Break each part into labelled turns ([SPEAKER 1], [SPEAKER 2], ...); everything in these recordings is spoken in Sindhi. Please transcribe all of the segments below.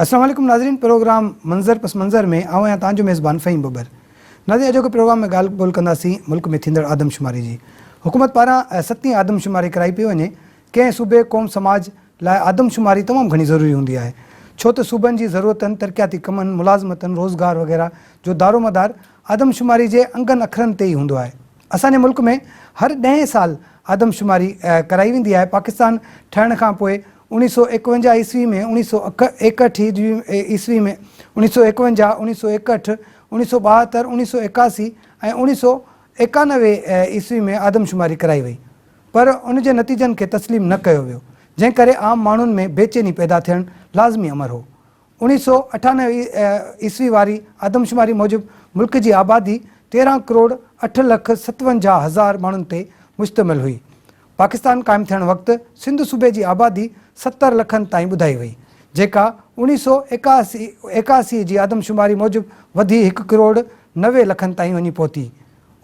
[SPEAKER 1] السلام عليڪم ناظرين پروگرام منظر پس منظر ۾ آئون آهيان توهان جو ميزبان فهيم ٻٻر ناظرين اڄوڪي پروگرام ۾ ڳالهه ٻولهه ڪنداسين ملڪ ۾ ٿيندڙ آدمشماري جي حڪومت پاران ستين آدمشماري ڪرائي پئي وڃي ڪنهن صوبي قوم سماج لاء آدمشماري تمام گهڻي ضروري هوندي آهي ڇو ته صوبن جي ضرورتن ترقياتي ڪمن ملازمتن روزگار وغيره جو دارومدار آدمشماري جي انگن اکرن تي ئي هوندو آهي. اسان جي ملڪ ۾ هر ڏهين سال آدمشماري ڪرائي ويندي آهي. پاڪستان ٺهڻ کان پوء اوڻيهه سو ايڪونجاهه عيسوي ۾، اوڻيهه سو ايڪهٺ عيسوي ۾، اوڻيهه سو ايڪونجاهه، اوڻيهه سو ايڪهٺ، اوڻيهه سو ٻاهتر، اوڻيهه سو ايڪاسي ۽ اوڻيهه سو ايڪانوي عيسوي ۾ آدمشماري ڪرائي وئي پر ان جي نتيجن کي تسليم نه ڪيو ويو جنهن ڪري عام ماڻهن ۾ بيچيني پيدا ٿيڻ لازمي امر هو. 1998 عيسوي واري آدمشماري موجب ملڪ جي آبادي 13 ڪروڙ اٺ لک 57 هزار ماڻهن تي مشتمل هئي. پاڪستان قائم ٿيڻ وقت سنڌ صوبي جي آبادي 70 لکن تائين ٻڌائي وئي، جيڪا 1981 جي آدمشماري موجب وڌي هڪ ڪروڙ 90 لکن تائين وڃي پهتي.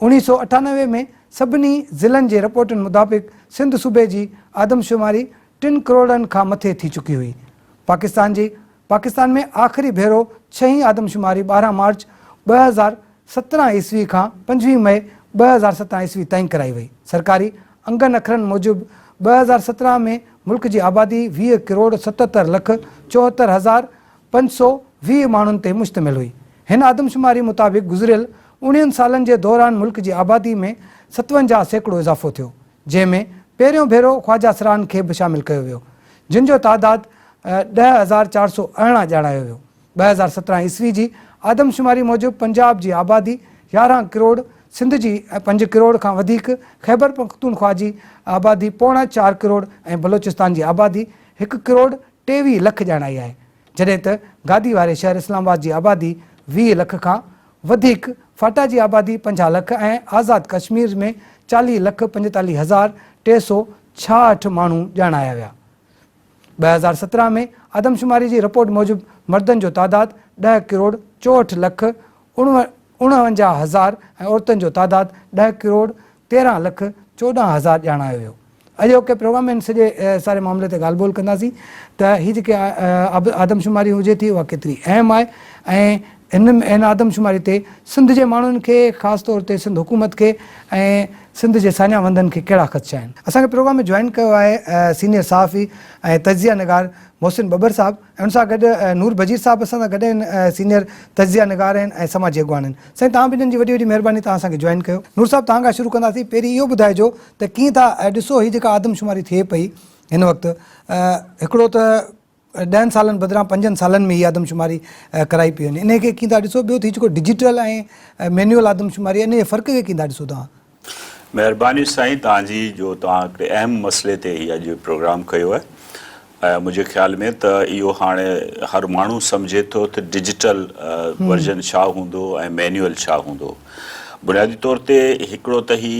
[SPEAKER 1] 1998 ۾ سڀني ضلعن جي رپورٽن مطابق سنڌ صوبي جي آدمشماري ٽن ڪروڙن کان مٿي ٿي چڪي هئي. پاڪستان جي پاڪستان ۾ آخري ڀيرو ڇهين آدمشماري 12 مارچ 2017 عيسوي کان 25 مئي 2017 عيسوي تائين ڪرائي وئي. سرڪاري انگن اکرن موجب 2017 ۾ ملڪ جي آبادي 20 ڪروڙ 77 لک 74 هزار 520 ماڻهن تي مشتمل هئي. هن آدمشماري مطابق گذريل اوڻيهن سالن جي دوران ملڪ جي آبادي ۾ 57% اضافو ٿيو. جنهن ۾ پهريون ڀيرو خواجه سرائن کي به شامل ڪيو ويو، جن جو تعداد 10,418 ڄاڻايو ويو. 2017 عيسوي جي آدمشماري موجب پنجاب جي آبادي 11 ڪروڙ، سنڌ جي پنج ڪروڙ کان وڌيڪ، خيبرپختونخوا جي آبادي پوڻا چار ڪروڙ ۽ بلوچستان جي آبادي هڪ ڪروڙ 23 لک ڄاڻائي آهي. جڏهن ته گادي واري شهر اسلام آباد جي آبادي 20 لک کان وڌيڪ، فاٽا جي آبادي 50 لک ۽ آزاد ڪشمير ۾ 40 لک 45 هزار 366 ماڻهو ڄاڻايا ويا. 2017 ۾ آدمشماري جي رپورٽ موجب مردن جو تعداد 10 ڪروڙ 64 لک 49 هزار ۽ عورتن جو تعداد 10 ڪروڙ 13 لک 14 هزار ڄاڻايو ويو. اڄوڪي پروگرام ۾ ان سڄي ساري معاملي تي ڳالهه ٻولهه ڪنداسين ته هي جيڪي آدمشماري هجي ٿي اها ڪيتري اهم آهي ۽ هن هن آدمشماري تي سنڌ جي ماڻهن کي خاص طور تي سنڌ حڪومت کي ۽ سنڌ جي ساڃاهه وندن کي ڪهڙا خدشا آهن. اسان کي پروگرام ۾ جوائن ڪيو آهي سينيئر صحافي ۽ تجزيه نگار محسن ٻٻر صاحب ۽ ان سان گڏ نور بجير صاحب اسان سان گڏ آهن سينيئر تجزيه نگار آهن ۽ سماجي اڳواڻ آهن. سائين توهان ٻنهن جي وڏي وڏي مهرباني توهان اسان کي جوائن ڪيو. نور صاحب توهان کان شروع ڪنداسين پهرين اهو ٻڌائجو ته ڪيئن ٿا ڏسو هي جيڪا آدمشماري ٿئي پئي هن وقت هڪڙو ته ڏهن سالن بدران پنجن سالن ۾ هي آدمشماري ڪرائي پئي وڃي انهي کي ڪيئن ٿا ڏسو ٻيو ته هي جيڪو ڊجيٽل ۽ مينيول آدمشماري انهي جي فرق کي ڪيئن ٿا ڏسو توهان.
[SPEAKER 2] مهرباني سائين توهان جي جو توهان هڪڙي اهم مسئلي تي هي اڄ پروگرام ڪيو آهي. منهنجي خيال ۾ ته اهو هاڻي هر ماڻهو سمجهي ٿو ته ڊجيٽل ورجن ڇا هوندو ۽ مينيول ڇا هوندو. بنيادي طور تي هڪڙو ته هي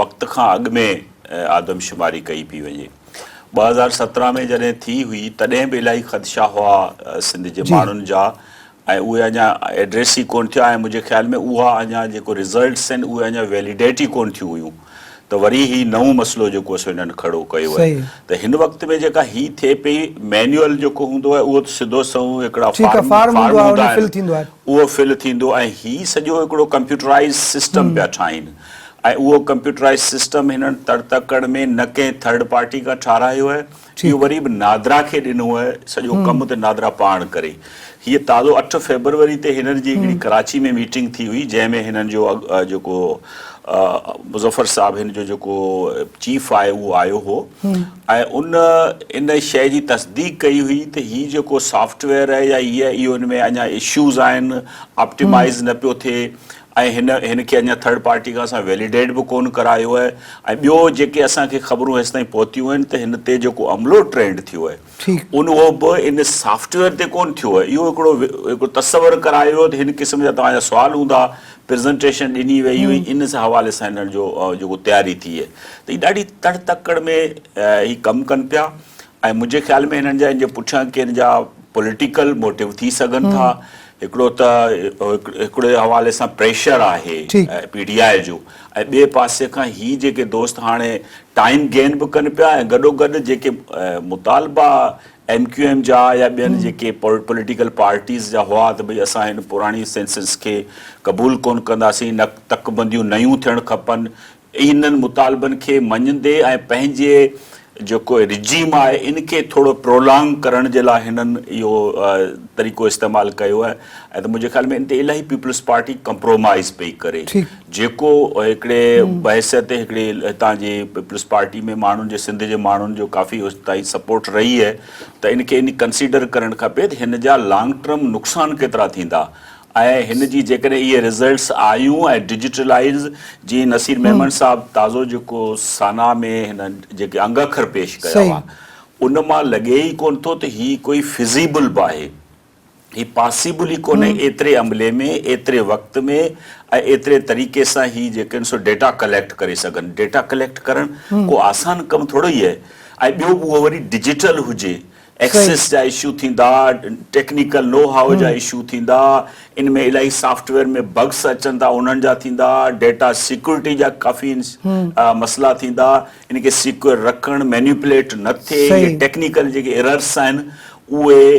[SPEAKER 2] وقت کان اڳ ۾ آدمشماري ڪئي پئي وڃي. 2017 ۾ جڏهن ٿي هئي تڏهن به الاهي خدشا هئا سنڌ جي ماڻهن جا ۽ اهي اڃا ايڊريس ئي ڪونه ٿيا ۽ منهنجي خيال ۾ اها اڃا جيڪو رزلٽس آهن اهي اڃا ويليڊيٽ ئي ڪونه ٿيون هيون ته وري هي نئون مسئلو جيڪو سو هنن کڙو ڪيو آهي ته هن وقت ۾ جيڪا هي ٿئي پئي مينيول جيڪو هوندو آهي اهو ته سڌو سنئون هڪڙا فارم هوندا آهن اهو فل ٿيندو ۽ هي سڄو هڪڙو ڪمپيوٽرائز سسٽم پيا ٺاهين ۽ اهو ڪمپيوٽرائز سسٽم هنن تڙ تڪڙ ۾ نه ڪنهن ٿرڊ پارٽي کان ٺاراهيو آهي اهو وري به نادرا کي ڏنو آهي، سڄو ڪم ته نادرا پاڻ ڪري. هيء تازو اٺ فيبروري تي هنن جي هڪڙي ڪراچي ۾ ميٽنگ ٿي هئي، جنهن ۾ هنن جو جيڪو مظفر صاحب هن جو جيڪو چيف آهي اهو آيو هو ۽ ان ان شيء جي تصديق ڪئي هئي ته هي جيڪو سافٽ ويئر آهي يا هي اهو ان ۾ اڃا اشوز آهن، آپٽيمائز نه پيو ٿئي. ۽ هن هن کي اڃا ٿرڊ پارٽي کان اسان ويليڊيٽ به ڪونه ڪرايو آهي ۽ ٻيو جيڪي اسان کي خبرون هيستائين پهتيون آهن ته هن تي جيڪو عملو ٽرينڊ ٿيو آهي ان اهو به ان سافٽ ويئر تي ڪونه ٿيو آهي اهو هڪڙو هڪڙو تصور ڪرايو ويو ته هن قسم جا توهان جا سوال هوندا پرزنٽيشن ڏني وئي هئي ان حوالي سان هنن جو جيڪو تياري ٿي آهي ته هي ڏاڍي تڙ تڪڙ ۾ هي ڪم ڪن پيا ۽ منهنجي خيال ۾ هنن جا ان جي پٺيان ڪن جا پوليٽيڪل موٽيو ٿي سگهن ٿا هڪڙو ته هڪڙي حوالي سان پريشر آهي پي ٽي آء جو ۽ ٻئي پاسي کان هي جيڪي دوست هاڻي ٽائيم گين به ڪن پيا ۽ گڏو گڏ جيڪي مطالبا ايم ڪيو ايم جا يا ٻين جيڪي پوليٽيڪل پارٽيز جا هئا ته ڀئي اسان هن پراڻي سينسس کي قبول ڪونه ڪنداسين نه تڪبنديون نيون ٿيڻ کپن انهن مطالبن کي مڃيندي ۽ پنهنجي جيڪو رجيم آهي ان کي ٿورو پرولانگ ڪرڻ جي لاء هنن اهو طريقو استعمال ڪيو آهي ۽ ته منهنجي خيال ۾ ان تي الاهي پيپلز پارٽي ڪمپرومائز پئي ڪري جيڪو هڪڙي بحيثيت هڪڙي هتان جي پيپلز پارٽي ۾ ماڻهن جي سنڌ جي ماڻهن جو ڪافي تائين سپورٽ رهي آهي ته ان کي ان ڪنسيڊر ڪرڻ کپي ته هن جا لانگ ٽرم نقصان ڪيترا ٿيندا ۽ هن جي جيڪڏهن اهي رزلٽس آيون ۽ ڊجيٽلائيز جيئن نصير ميمڻ صاحب تازو جيڪو سانا ۾ هن جيڪي انگ اکر پيش ڪيا هئا ان مان لڳي ئي ڪونه ٿو ته هي ڪوئي فزيبل به آهي هي پاسيبل ئي ڪونهي ايتري عملي ۾ ايتري وقت ۾ ۽ ايتري طريقي سان هي جيڪي آهن سو ڊيٽا ڪليڪٽ ڪري سگهن ڊيٽا ڪليڪٽ ڪرڻ ڪو آسان ڪم ٿورو ئي آهي ۽ ٻيو به اهو وري ڊجيٽل هجي ايڪسيس جا اشو ٿيندا، ٽيڪنيڪل نو هائو جا اشو ٿيندا، ان ۾ الاهي سافٽ ويئر ۾ بگس اچن ٿا انهن جا ٿيندا، ڊيٽا سيڪيورٽي جا ڪافي مسئلا ٿيندا، ان کي سيڪيور رکڻ، مينيپوليٽ نه ٿئي، اهي ٽيڪنيڪل جيڪي ايررس آهن اهي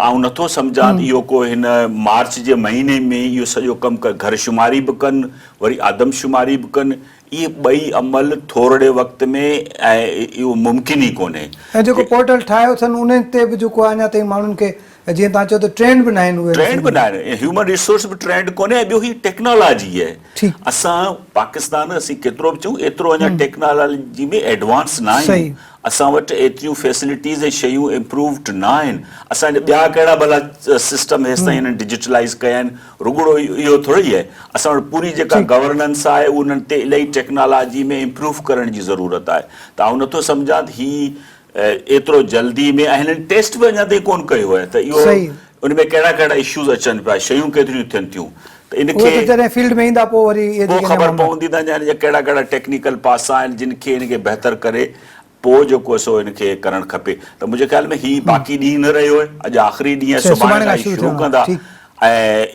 [SPEAKER 2] آئون نٿو سمجهان ته اهو ڪو هن مارچ جي مهيني ۾ اهو سڄو ڪم گهر شماري به ڪن وري آدمشماري به ڪن اهي ٻئي عمل ٿورڙي وقت ۾ ۽ اهو ممڪن ئي ڪونهي.
[SPEAKER 1] ۽ جيڪو پورٽل ٺاهيو اٿن انهن تي به جيڪو آهي اڃا تائين ماڻهن کي جيئن توهان چيو ته ٽرينڊ به ناهن اهي
[SPEAKER 2] ٽرينڊ به ناهن هيومن ريسورس به ٽرينڊ ڪونهي ۽ ٻيو هي ٽيڪنالاجي آهي
[SPEAKER 1] ٺيڪ.
[SPEAKER 2] اسان پاڪستان اسين ڪيترو به چئون ايترو اڃا ٽيڪنالاجي ۾ ايڊوانس نه آهيون اسان وٽ ايتريون فيسلٽيز ۽ شيون امپرووڊ نه آهن اسان جا ٻيا ڪهڙا ڀلا سسٽم هيستائين هنن ڊجيٽلائيز ڪيا آهن رڳڙو اهو ٿورو ئي آهي اسان وٽ پوري جيڪا گورننس آهي انهن تي الاهي ٽيڪنالاجي ۾ امپروو ڪرڻ جي ضرورت آهي ته آئون نٿو سمجهان ته هي ايترو جلدي ۾ ۽ هنن ٽيسٽ به اڃا تائين ڪون ڪيو آهي ته اهو ان ۾ ڪهڙا ڪهڙا اشوز اچن پيا شيون ڪيتريون ٿين ٿيون ته ان کي
[SPEAKER 1] جڏهن فيلڊ ۾ ايندا پوء وري
[SPEAKER 2] پوء خبر پوندي ته اڃا ان جا ڪهڙا ڪهڙا ٽيڪنيڪل پاسا آهن جن کي ان کي بهتر ڪري پوء جيڪو سو ان کي ڪرڻ کپي ته منهنجي خيال ۾ هي باقي ڏينهن نه رهيو آهي اڄ آخري ڏينهن آهي سڀاڻي کان هي شروع ڪندا ۽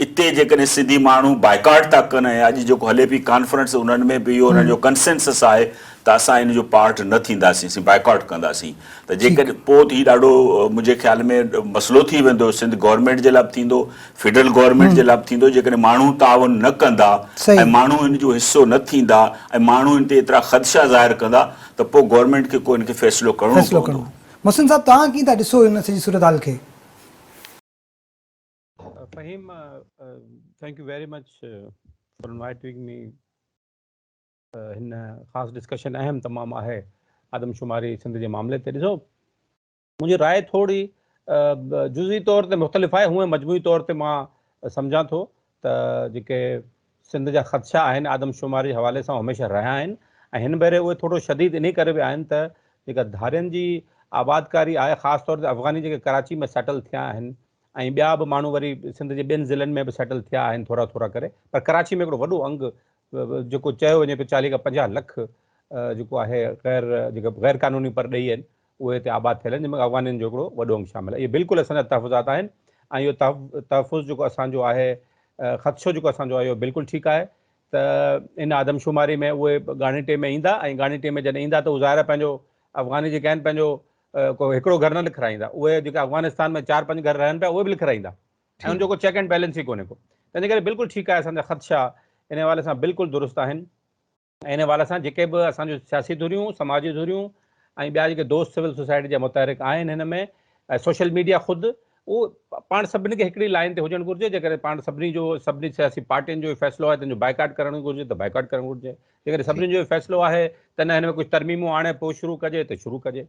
[SPEAKER 2] اتي جيڪڏهن سنڌي ماڻهو بائيڪاٽ ٿا ڪن ۽ اڄ جيڪو هلي پئي ڪانفرنس انهن ۾ به اهو انهن جو ڪنسينسس آهي ته اسان ان جو پارٽ نه ٿينداسين اسين بائيڪاٽ ڪنداسين ته جيڪڏهن پوء ته هي ڏاڍو منهنجي خيال ۾ مسئلو ٿي ويندو سنڌ گورنمينٽ جي لاء به ٿيندو فيڊرل گورنمينٽ جي لاء به ٿيندو جيڪڏهن ماڻهو تعاون نه ڪندا ۽ ماڻهو ان جو حصو نه ٿيندا ۽ ماڻهو ان تي ايترا خدشا ظاهر ڪندا ته پوء گورنمينٽ کي ڪو ان کي فيصلو ڪرڻو پوندو.
[SPEAKER 1] محسن صاحب توهان ڪيئن ٿا ڏسو ان سڄي صورتحال کي؟
[SPEAKER 3] Faheem thank you very much for inviting me هن خاص ڊسڪشن اهم تمام آهي آدمشماري سنڌ جي معاملي تي ڏسو منهنجي راء ٿوري جزوي طور تي مختلف آهي هونئن مجموعي طور تي مان سمجهان ٿو ته جيڪي سنڌ جا خدشا آهن آدمشماري جي حوالي سان هميشه رهيا آهن ۽ هن ڀيري اهي ٿورو شديد انهي ڪري به آهن ته جيڪا ڌارين جي آبادڪاري آهي خاص طور تي افغاني جيڪي ڪراچي ۾ سيٽل ٿيا آهن ۽ ٻيا به ماڻهو وري سنڌ جي ٻين ضلعن ۾ به سيٽل ٿيا آهن ٿورا ٿورا ڪري پر ڪراچي ۾ هڪڙو وڏو انگ جيڪو چيو وڃي پيو چاليهه کان 50 لک جيڪو آهي غير جيڪا غير قانوني پرڏيهي آهن اهي هتي آباد ٿيل آهن جن ۾ افغانين جو هڪڙو وڏو انگ شامل آهي. اهي بلڪل اسان جا تحفظات آهن ۽ اهو تحفظ جيڪو اسان جو آهي خدشو جيڪو اسان جو آهي اهو بلڪل ٺيڪ آهي ته ان آدمشماري ۾ اهي ڳاڻيٽي ۾ ايندا ۽ ڳاڻيٽي ۾ جڏهن ايندا ته هو ظاهر آهي پنهنجو افغاني جيڪي آهن پنهنجو ڪو هڪڙو گهر نه لکرائيندا اهي جيڪي افغانستان ۾ چار پنج گهر رهن پيا اهي به لکرائيندا ۽ ان جو ڪو چيڪ اينڊ بيلنس ئي ڪونهي ڪو تنهنجي ڪري بلڪل ٺيڪ آهي اسان جا خدشا ان حوالي سان بلڪل درست آهن. ۽ ان حوالي سان جيڪي به اسان جون سياسي ڌريون، سماجي ڌريون ۽ ٻيا جيڪي دوست سول سوسائٽي جا متحرڪ آهن هن ۾ ۽ سوشل ميڊيا خود اهو پاڻ سڀني کي هڪڙي لائين تي هجڻ گهرجي جيڪڏهن پاڻ سڀني جو سڀني سياسي پارٽين جو فيصلو آهي ته ان جو بائيڪاٽ ڪرڻ گهرجي ته بائيڪاٽ ڪرڻ گهرجي جيڪڏهن سڀني جو فيصلو آهي ته نه هن ۾ ڪجهه ترميمون آڻي پوء شروع ڪجي ته شروع ڪجي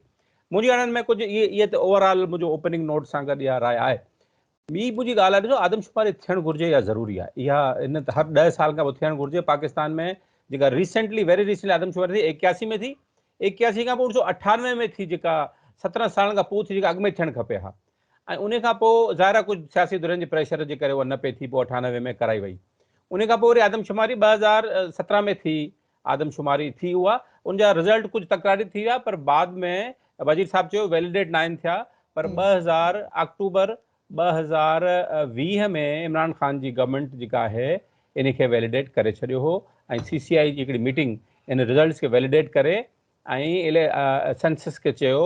[SPEAKER 3] منهنجي اڻن ۾ ڪجهه اهي اهي ته اوور آل منهنجو اوپننگ نوٽ سان گڏ اها راء آهي ٻي منهنجي ڳالهه آهي ڏسو آدمشماري ٿيڻ گهرجي يا ضروري آهي اها ان هر 10 سال کان پوء ٿيڻ گهرجي پاڪستان ۾ جيڪا ريسنٽلي ويري ريسنٽلي آدمشماري ٿي 81 ۾ ٿي 81 کان پوء 1998 ۾ ٿي جيڪا 17 سالن کان پوء ٿي جيڪا اڳ ۾ ٿيڻ کپي ها ۽ ان کان پوء ظاهر آهي ڪجهه سياسي ڌرين جي پريشر جي ڪري اها نه پئي ٿي پوء 98 ۾ ڪرائي وئي ان کان پوء وري آدمشماري 2017 ۾ ٿي آدمشماري ٿي اها ان جا رزلٽ ڪجهه تڪراري ٿي ويا پر بعد ۾ وزير صاحب چيو ويليڊيٽ ناهن ٿيا پر 2000 آڪٽوبر 2020 ۾ عمران خان جي گورنمينٽ جيڪا آهي ان کي ويليڊيٽ ڪري ڇڏيو هو ۽ سي سي آئي جي هڪڙي ميٽنگ ان رزلٽس کي ويليڊيٽ ڪري ۽ سينسس کي چيو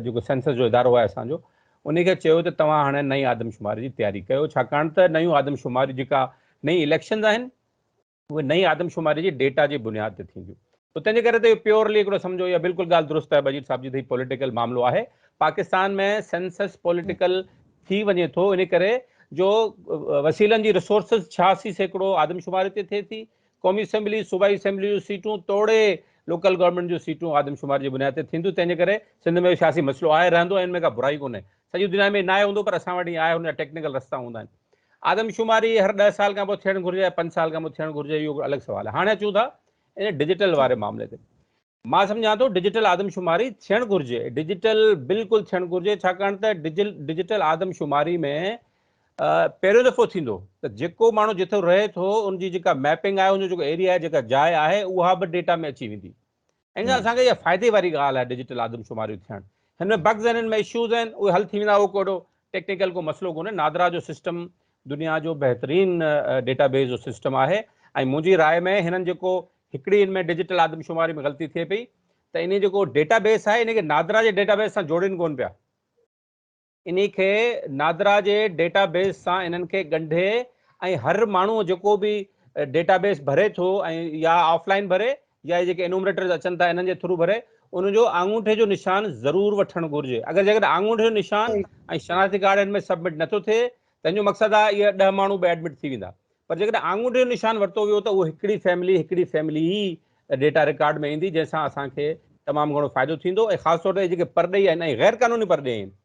[SPEAKER 3] جيڪو سينسس جو ادارو آهي اسان جو ان کي چيو ته توهان هاڻي نئين آدمشماري جي تياري ڪيو ڇاڪاڻ ته نيون آدمشماري جيڪا نئين اليڪشنز آهن اهي نئين آدمشماري جي ڊيٽا جي بنياد تي ٿينديون ته تنهن جي ڪري ته اهو پيورلي هڪڙو سمجهو اها بلڪل ڳالهه درست آهي بجير صاحب جي ته هي پوليٽيڪل معاملو آهي پاڪستان ۾ سينسس پوليٽيڪل ٿي وڃي ٿو ان ڪري جو وسيلن جي ريسورسز 86% آدمشماري تي ٿئي ٿي قومي اسيمبلي صوبائي اسيمبلي جون سيٽون توڙي لوڪل گورنمينٽ جون سيٽون آدمشماري جي بنياد تي ٿينديون تنهن جي ڪري سنڌ ۾ سياسي مسئلو آهي رهندو ۽ ان ۾ ڪا برائي ڪونهي سڄي دنيا ۾ ناهي هوندو پر اسان وٽ ائين آهي ان جا ٽيڪنيڪل رستا هوندا آهن آدمشماري هر ڏهه سال کان پوء ٿيڻ گهرجي يا پنج سال کان پوء ٿيڻ گهرجي اهو الڳ سوال آهي. هاڻي اچون ٿا ان ڊجيٽل واري معاملي تي. مان سمجهان ٿو ڊجيٽل آدمشماري ٿيڻ گهرجي، ڊجيٽل بلڪل ٿيڻ گهرجي ڇاڪاڻ ته ڊجيٽل آدمشماري ۾ پهريون دفعو ٿيندو ته جيڪو ماڻهو جٿي رهي ٿو ان جي جيڪا ميپنگ آهي ان جو جيڪو ايريا آهي جيڪا جاء آهي اها به ڊيٽا ۾ اچي ويندي. ان سان اسان کي اها فائدي واري ڳالهه آهي ڊجيٽل آدمشماريون ٿيڻ. هن ۾ بگز آهن هن ۾ اشوز آهن اهي حل ٿي ويندا اهو ڪو اهڙو ٽيڪنيڪل ڪو مسئلو ڪونهي نادرا جو سسٽم دنيا جو بهترين ڊيٽا بيس جو سسٽم آهي ۽ منهنجي راء ۾ هنن جيڪو هڪڙي ان ۾ ڊجيٽل آدمشماري ۾ غلطي ٿئي پئي ته انهي جيڪو ڊيٽا بيس آهي ان کي نادرا جي ڊيٽا بيس سان جوڙين ڪونه پيا. انهي کي نادرا جي ڊيٽا بيس سان انهن کي ڳنڍي ۽ هر ماڻهو جيڪو به ڊيٽا بيس ڀري ٿو ۽ يا آف لائين ڀري يا جيڪي انومريٽرز اچن ٿا انهن جي ٿرو ڀري ان جو آڱوٺي جو نشان ضرور وٺڻ گهرجي اگر جيڪڏهن آڱوٺي جو نشان ۽ شناختي ڪارڊ ان ۾ سبمٽ نٿو ٿئي تنهن جو مقصد آهي اهي ڏهه ماڻهو به ايڊمٽ ٿي ويندا پر جيڪڏهن آڱوٺي جو نشان ورتو ويو ته اهو هڪڙي فيملي هڪڙي فيملي ئي ڊيٽا رڪارڊ ۾ ايندي جنهن سان اسان کي تمام گهڻو فائدو ٿيندو ۽ خاص طور تي جيڪي پرڏيهي آهن ۽ غير قانوني پرڏيهي آهن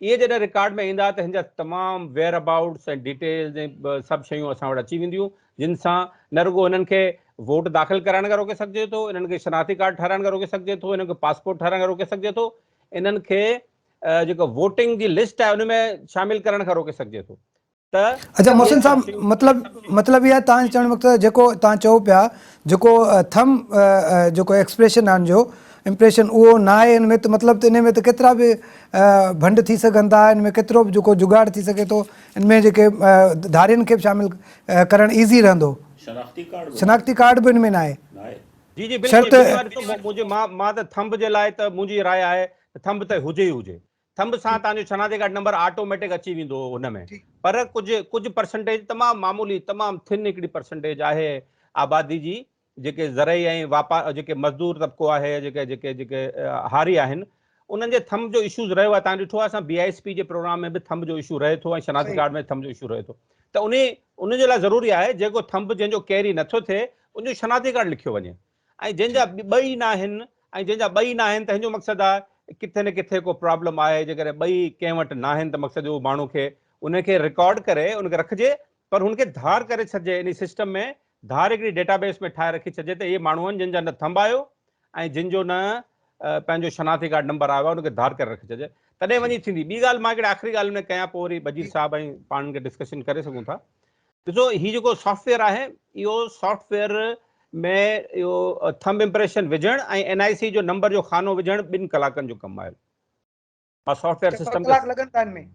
[SPEAKER 3] اهي جڏهن رڪارڊ ۾ ايندا ته هن جا تمام ويئر ابائوٽس ۽ ڊيٽيلز ۽ سڀ شيون اسان وٽ اچي وينديون جن سان نه رڳو هنن کي ووٽ داخل ڪرائڻ کان روڪي سگهجي ٿو انهن کي شناختي ڪارڊ ٺهرائڻ کان روڪي سگهجي ٿو انهن کي پاسپورٽ ٺهرائڻ کان روڪي سگهجي ٿو انهن کي جيڪو ووٽنگ جي لسٽ آهي ان ۾ شامل ڪرڻ کان روڪي سگهجي ٿو ته
[SPEAKER 1] اڇا محسن صاحب مطلب مطلب اها توهان جو چوڻ جو مقصد جيڪو توهان چئو پيا جيڪو ٿم جيڪو ايڪسپريشن آهي ان جو امپريشن اهو نه آهي ان ۾ ته مطلب ته ان ۾ ته ڪيترا به ڀنڊ ٿي سگهن ٿا ان ۾ ڪيترو به جيڪو جگاڙ ٿي سگهي ٿو ان ۾ جيڪي ڌارين کي به شامل ڪرڻ ايزي رهندو
[SPEAKER 2] شناختي ڪارڊ به
[SPEAKER 1] شناختي ڪارڊ به ان ۾ ناهي
[SPEAKER 2] ناهي.
[SPEAKER 3] جي جي بلڪل منهنجي مان ته ٿمب جي لاء ته منهنجي راء آهي ته ٿمب ته هجي ئي هجي ٿنب سان توهان جو شناختي ڪارڊ نمبر آٽوميٽڪ اچي ويندو ان ۾ پر ڪجهه ڪجهه پرسنٽيج تمام معمولي تمام ٿن هڪڙي پرسنٽيج آهي آبادي جي جيڪي زرعي ۽ واپار جيڪي مزدور طبقو آهي جيڪي جيڪي جيڪي هاري آهن انهن جي ٿنب جو اشوز رهيو آهي توهان ڏٺو آهي اسان بي I S P جي پروگرام ۾ به ٿنب جو اشو رهي ٿو ۽ شناختي ڪارڊ ۾ ٿنب جو اشو رهي ٿو ته انهي ان جي لاء ضروري آهي جيڪو ٿنب جنهن جو ڪيري نٿو ٿئي ان جو شناختي ڪارڊ لکيو وڃي ۽ جنهن جا ٻئي ناهن ۽ جنهن جا ٻئي ناهن ته هن جو مقصد آهي ڪٿي نه ڪٿي ڪو پرابلم آهي جيڪڏهن ٻئي ڪنهن وٽ ناهن ته مقصد اهو ماڻهو کي ان کي رڪارڊ ڪري ان کي رکجي پر هن کي ڌار ڪري ڇڏجي انهي سسٽم ۾ ڌار هڪڙي ڊيٽا بيس ۾ ٺاهي رکي ڇڏجي ته اهي ماڻهو آهن جن جا نه ٿمب آيو ۽ جن جو نه پنهنجو شناختي ڪارڊ نمبر آيو آهي ان کي ڌار ڪري رکي ڇڏجي تڏهن وڃي ٿيندي ٻي ڳالهه مان هڪڙي آخري ڳالهه ان ۾ ڪيان پوء وري بجير صاحب ۽ پاڻ کي ڊسڪشن ڪري سگهون ٿا ڏسو هي جيڪو سافٽ ويئر آهي اهو سافٽ ويئر ۾ اهو ٿمب امپريشن وجهڻ ۽ اين آء سي جو نمبر جو خانو وجهڻ ٻن ڪلاڪن جو ڪم آهي. مان سافٽ ويئر سسٽم
[SPEAKER 1] ڪلاڪ لڳن ٿا ان ۾؟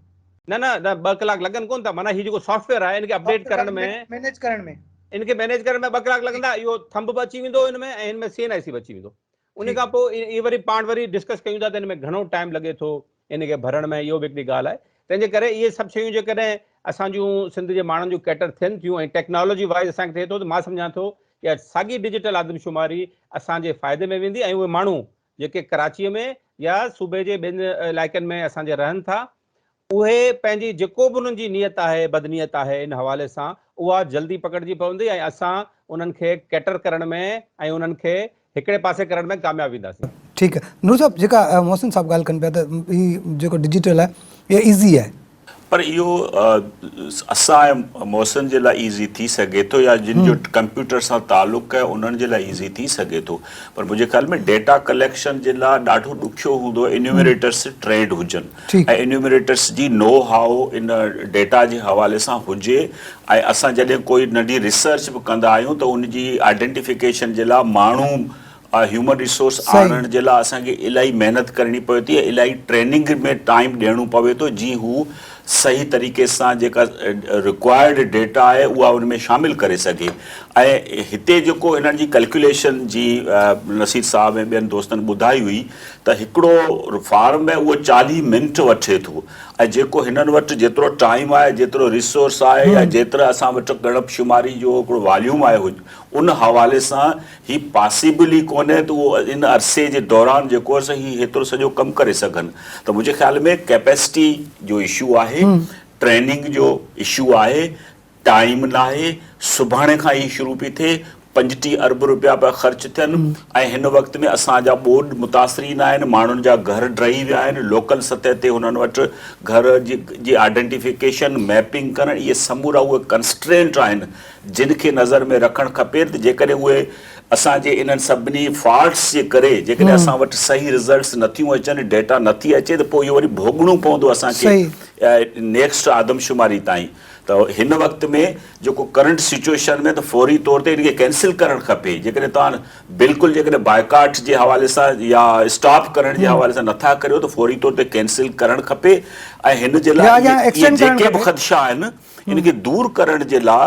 [SPEAKER 3] نه نه نه ٻه ڪلاڪ لڳن ڪون ٿا معنيٰ هي جيڪو سافٽ ويئر آهي ان کي اپڊيٽ ڪرڻ ۾
[SPEAKER 1] مينيج ڪرڻ ۾
[SPEAKER 3] ان کي مينيج ڪرڻ ۾ ٻه ڪلاڪ لڳندا اهو ٿمب به اچي ويندو ان ۾ ۽ هن ۾ سي اين آء سي به اچي ويندو ان کان پوء اهي وري پاڻ وري ڊسڪس ڪيون ٿا ته ان ۾ گهڻو ٽائيم لڳي ٿو ان کي ڀرڻ ۾ اهو به هڪڙي ڳالهه آهي تنهن جي ڪري اهي سڀ شيون جيڪڏهن اسان جون سنڌ جي ماڻهن جون ڪيٽر ٿين ٿيون ۽ ٽيڪنالاجي وائز اسان کي ٿئي ٿو ته مان سمجهان ٿو اها ساڳي ڊجيٽل آدمشماري اسان جي فائدي ۾ ويندي ۽ اهي ماڻهو جيڪي ڪراچيء ۾ يا صوبي جي ٻين علائقن ۾ اسان جي رهن ٿا اهي پنهنجي جيڪو به انهن جي نيت آهي بدنيت آهي ان حوالي سان اها جلدي پڪڙجي پوندي ۽ اسان انهن کي ڪيٽر ڪرڻ ۾ ۽ انهن کي هڪڙي پاسي ڪرڻ ۾ ڪامياب وينداسين.
[SPEAKER 1] ٺيڪ آهي نور صاحب جيڪا محسن صاحب ڳالهه ڪن پيا ته هي جيڪو ڊجيٽل آهي اها ايزي آهي.
[SPEAKER 2] پر اهو اسان ۽ محسن جي لاء ايزي ٿي سگهي ٿو يا جن جو ڪمپيوٽر سان تعلق آهي انهن جي لاء ايزي ٿي سگهي ٿو پر منهنجي خيال ۾ ڊيٽا ڪليڪشن جي لاء ڏاڍو ڏکيو هوندو انيومريٽرس ٽرينڊ هجن ۽ انيومريٽرس جي نو هائو ان ڊيٽا جي حوالي سان هجي ۽ اسان جڏهن ڪوئي ننڍي ريسرچ به ڪندا آهيون ته ان جي آئيڊنٽيفڪيشن جي لاء ماڻهو هيومن ريسورس آڻڻ جي لاء اسان کي الاهي محنت ڪرڻي پوي ٿي ۽ الاهي ٽريننگ ۾ ٽائيم ڏيڻو پوي ٿو جي هو صحيح طريقي سان جيڪا رڪوائرڊ ڊيٽا آهي اها ان ۾ شامل ڪري سگهي ۽ هتي جيڪو هنن جي ڪلڪيوليشن جي نصير صاحب ۽ ٻين دوستن ٻڌائي هئي ته هڪڙو فارم ۾ اهو 40 منٽ وٺي ٿو ۽ جيڪو هنن وٽ جيترو ٽائيم آهي جيترو ريسورس آهي يا جيترا اسان وٽ ڳڻپ شماري جو هڪڙو واليوم آهي ان حوالي سان هي پاسيبل ئي ڪونهي ته اهو ان عرصي جي دوران جيڪو آهي سو هي هيترو سڄو ڪم ڪري سگهن ته منهنجي خيال ۾ ڪيپيسٽي جو اشو آهي، ٽريننگ جو اشو آهي، ٽائيم ناهي، سڀاڻي کان هي شروع پئي ٿئي، 35 ارب روپيا پيا خرچ ٿين ۽ هن وقت ۾ اسان جا ٻوڏ متاثرين آهن، ماڻهن جا گهر ڊهي ويا آهن، لوڪل سطح تي هنن وٽ گهر جي آئيڊنٽيفڪيشن، ميپنگ ڪرڻ اهي سمورا اهي ڪنسٽرينٽ آهن جن کي نظر ۾ رکڻ کپي ته جيڪڏهن اهي اسان جي انهن سڀني فالٽس جي ڪري جيڪڏهن اسان وٽ صحيح رزلٽس نٿيون اچن ڊيٽا نٿي اچي ته پوء اهو وري ڀوڳڻو پوندو اسان کي نيڪسٽ آدمشماري تائين ته هن وقت ۾ جيڪو ڪرنٽ سچوئيشن ۾ ته فوري طور تي ان کي ڪينسل ڪرڻ کپي جيڪڏهن توهان بلڪل جيڪڏهن بائيڪاٽ جي حوالي سان يا اسٽاپ ڪرڻ جي حوالي سان نٿا ڪريو ته فوري طور تي ڪينسل ڪرڻ کپي ۽ هن جي لاء اهي جيڪي به خدشا آهن ان کي دور ڪرڻ جي لا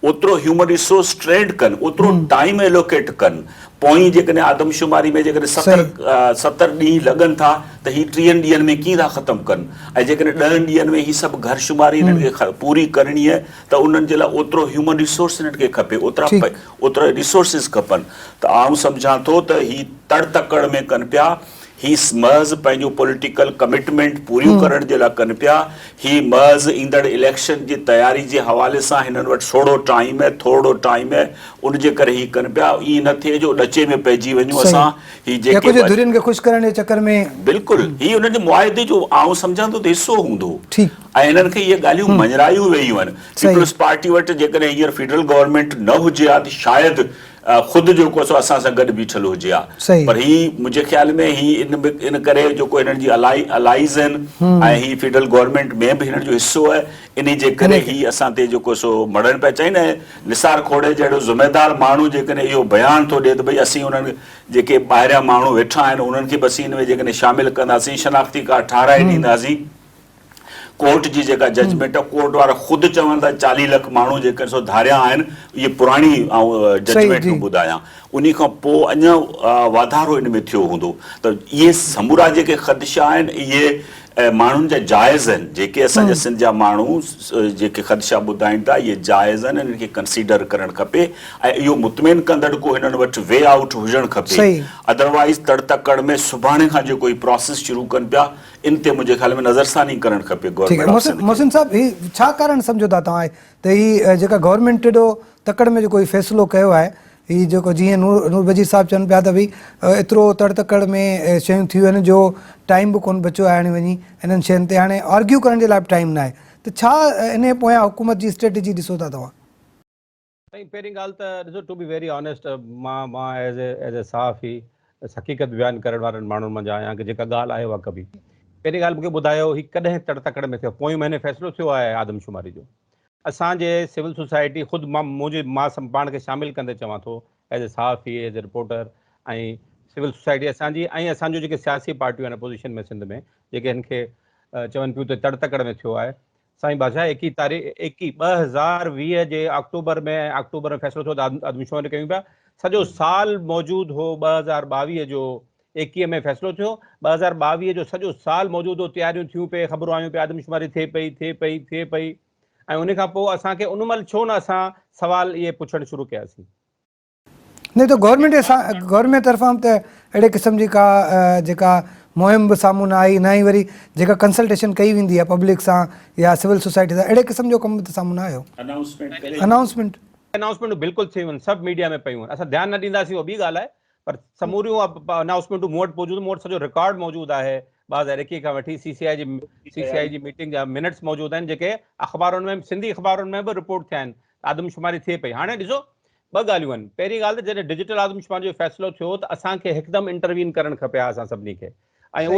[SPEAKER 2] اوترو هيومن ريسورس ٽرينڊ ڪن اوترو ٽائيم ايلوڪيٽ ڪن پوئين جيڪڏهن آدمشماري ۾ جيڪڏهن 70 ڏينهن لڳن ٿا ته هي 30 ڏينهن ۾ ڪيئن ٿا ختم ڪن ۽ جيڪڏهن 10 ڏينهن ۾ هي سڀ گهر شماري هنن کي پوري ڪرڻي آهي ته انهن جي لاء اوترو هيومن ريسورس هنن کي کپي اوترا اوترا ريسورسز کپن ته آئون سمجهان ٿو ته هي تڙ تڪڙ ۾ ڪن پيا هي محض پنهنجون پوليٽيڪل ڪمٽمينٽ پوريون ڪرڻ جي لاء ڪن پيا. هي محض ايندڙ اليڪشن جي تياري جي حوالي سان هنن وٽ سوڙهو ٽائيم اهي، ٿورڙو ٽائيم اهي، ان جي ڪري هي ڪن پيا. ائين نه ٿئي جو ڏچي ۾ پئجي وڃون اسان. هي
[SPEAKER 1] يا
[SPEAKER 2] جيڪي
[SPEAKER 1] ڪجهه
[SPEAKER 2] به.
[SPEAKER 1] ڌرين کي خوش ڪرڻ جي چڪر ۾.
[SPEAKER 2] بلڪل هي انهن جي معاهدي جو آئون سمجهان ٿو ته حصو هوندو ۽ هنن کي اهي ڳالهيون مڃرايون ويون آهن. پيپلز پارٽي وٽ جيڪڏهن هينئر فيڊرل گورنمينٽ نه هجي ها ته شايد خود جيڪو سو اسان سان گڏ بيٺل هجي ها پر هي منهنجي خيال ۾ هي ان ان ڪري جيڪو هنن جي الائي الائيز آهن ۽ هي فيڊرل گورنمينٽ ۾ به هنن جو حصو آهي انهي جي ڪري هي اسان تي جيڪو سو مڙهڻ پيا چاهين ۽ نثار کوڙي جهڙو ذميدار ماڻهو جيڪڏهن اهو بيان ٿو ڏي ته ڀئي اسين انهن جيڪي ٻاهريان ماڻهو ويٺا آهن انهن کي به اسين ان ۾ جيڪڏهن شامل ڪنداسين شناختي ڪارڊ ٺاهرائي ڏينداسين ڪورٽ جي جيڪا ججمينٽ آهي ڪورٽ وارا خود چون ٿا 40 لک ماڻهو جيڪي سو ڌاريا آهن اهي پراڻي آئون ججمينٽ ٿو ٻڌايان انهي کان پوء اڃا واڌارو ان ۾ ٿيو هوندو ته اهي سمورا جيڪي خدشا آهن اهي ماڻهن جا جائز آهن جيڪي اسان جا سنڌ جا ماڻهو جيڪي خدشا ٻڌائين ٿا اهي جائز آهن انهن کي ڪنسيڊر ڪرڻ کپي ۽ اهو مطمئن ڪندڙ ڪو هنن وٽ وي آئوٽ هجڻ کپي ادروائز تڙ تڪڙ ۾ سڀاڻي کان جيڪو هي پراسيس شروع ڪن پيا ان تي منهنجي خيال ۾ نظرثاني ڪرڻ کپي
[SPEAKER 1] ٺيڪ
[SPEAKER 2] گورنمينٽ
[SPEAKER 1] آهي
[SPEAKER 2] آف سنڌ کي.
[SPEAKER 1] محسن صاحب هي ڇا ڪارڻ سمجهو ٿا توهان ته هي جيڪا گورنمينٽ ايڏو تڪڙ ۾ جيڪو هي فيصلو ڪيو آهي هي جيڪو جيئن نور نور بجير صاحب چون پيا ته ڀئي ايترو تڙ تڪڙ ۾ شيون ٿيون آهن جو ٽائيم به ڪونه بچيو آهي هاڻي وڃي انهن شين تي هاڻي آرگيو ڪرڻ جي لاء به ٽائيم ناهي ته ڇا انهي پويان حڪومت جي اسٽريٽجي ڏسو ٿا توهان؟
[SPEAKER 3] سائين پهرين ڳالهه ته ڏسو ٽو بي ويري آنيسٽ مان مان ايز اي ايز اي صحافي حقيقت بيان ڪرڻ وارن ماڻهن منجهان آهيان ڪه جيڪا ڳالهه آهي اها ڪبي. پهرين ڳالهه مونکي ٻڌايو هي ڪڏهن تڙ تڪڙ ۾ ٿيو پوئين مهيني فيصلو ٿيو آهي آدمشماري جو اسان جي سول سوسائٽي خود مان منهنجي مان پاڻ کي شامل ڪندي چوان ٿو ايز اي صحافي as a reporter ۽ civil society اسان جي ۽ اسان جو جيڪي سياسي پارٽيون آهن اپوزيشن ۾ سنڌ ۾ جيڪي هن کي چون پيون ته تڙ تڪڙ ۾ ٿيو آهي سائين بادشاهه ايڪيهه تاريخ ايڪيهه 2020 جي آڪٽوبر ۾ آڪٽوبر ۾ فيصلو ٿيو ته آدمشماري ڪيون پيا سڄو سال موجود هو 2022 جو ايڪيهه ۾ فيصلو ٿيو 2022 جو سڄو سال موجود هو تياريون ٿيون پئي خبرون آيون پئي آدمشماري ٿئي پئي ٿئي پئي ٿئي پئي ۽ ان کان پوء اسان کي ان مهل ڇو نه اسان سوال اهي پڇڻ شروع ڪياسين.
[SPEAKER 1] نه ته گورنمينٽ گورنمينٽ طرفان به ته اهڙي قسم جي ڪا جيڪا مهم به سامهون نه آئي نه ئي وري جيڪا ڪنسلٽيشن ڪئي ويندي آهي پبلڪ سان يا سول سوسائٽي سان اهڙي قسم جو ڪم به ته سامهون نه آيو.
[SPEAKER 2] انائونسمينٽ ڪري
[SPEAKER 1] انائونسمينٽ.
[SPEAKER 3] انائونسمينٽون بلڪل ٿيون آهن سڀ ميڊيا ۾ پيون آهن اسان ڌيان نه ڏينداسين اها ٻي ڳالهه آهي پر سموريون انائونسمينٽون مون وٽ موجود مون وٽ سڄو رڪارڊ موجود آهي 2021 کان وٺي سي سي آء جي سي سي آء جي ميٽنگ جا منٽس موجود آهن جيڪي اخبارن ۾ سنڌي اخبارن ۾ به رپورٽ ٿيا آهن آدمشماري ٿئي پئي هاڻي ڏسو ٻه ڳالهيون آهن، پهرين ڳالهه ته جڏهن ڊجيٽل آدمشماري جو فيصلو ٿيو ته اسان کي هڪدم انٽروين ڪرڻ کپي ها اسان سڀني کي ۽ اهو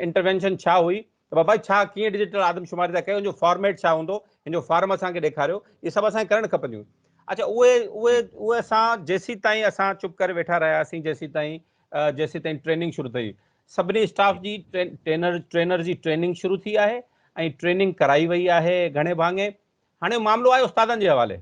[SPEAKER 3] انٽروينشن ڇا هئي ته بابا ڇا ڪيئن ڊجيٽل آدمشماري ٿا ڪيو ان جو فارميٽ ڇا هوندو ان جو فارم اسان کي ڏيکاريو اهي سڀ اسان کي ڪرڻ کپنديون اڇا اهي اهي اهي اسان جيسيتائين اسان چپ ڪري ويٺا رهياسين جيسيتائين جيسيتائين ٽريننگ شروع ٿي سڀني اسٽاف جي ٽرينر ٽرينر جي ٽريننگ شروع ٿي آهي ۽ ٽريننگ ڪرائي وئي آهي گهڻي ڀاڱي. هاڻي معاملو آهي استادن جي حوالي.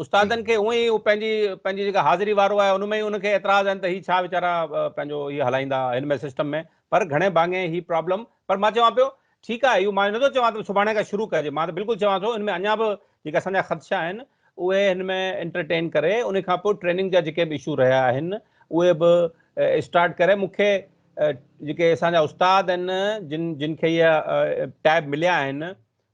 [SPEAKER 3] استادن کي هونئن ئي پنهنجي پنهنجي جيڪا حاضري وارو آهي ان ۾ ئي ان کي اعتراض آهن ته هي ڇا ويچارا پنهنجو هي هلائيندا هن ۾ سسٽم ۾ پر گهڻي ڀاڱي هي پرابلم پر مان چوان پيو ٺيڪ آهي اهو مان نٿو چوان ته سڀاڻي کان شروع ڪجي مان ته بلڪل چوان ٿو ان ۾ اڃا به جيڪي اسان جا خدشا آهن اهي هن ۾ انٽرٽين ڪري ان کان پوء ٽريننگ جا جيڪي به اشو رهيا آهن اهي به اسٽارٽ ڪري مون کي جيڪي اسان جا استاد آهن جن جن کي اهي ٽيب مليا آهن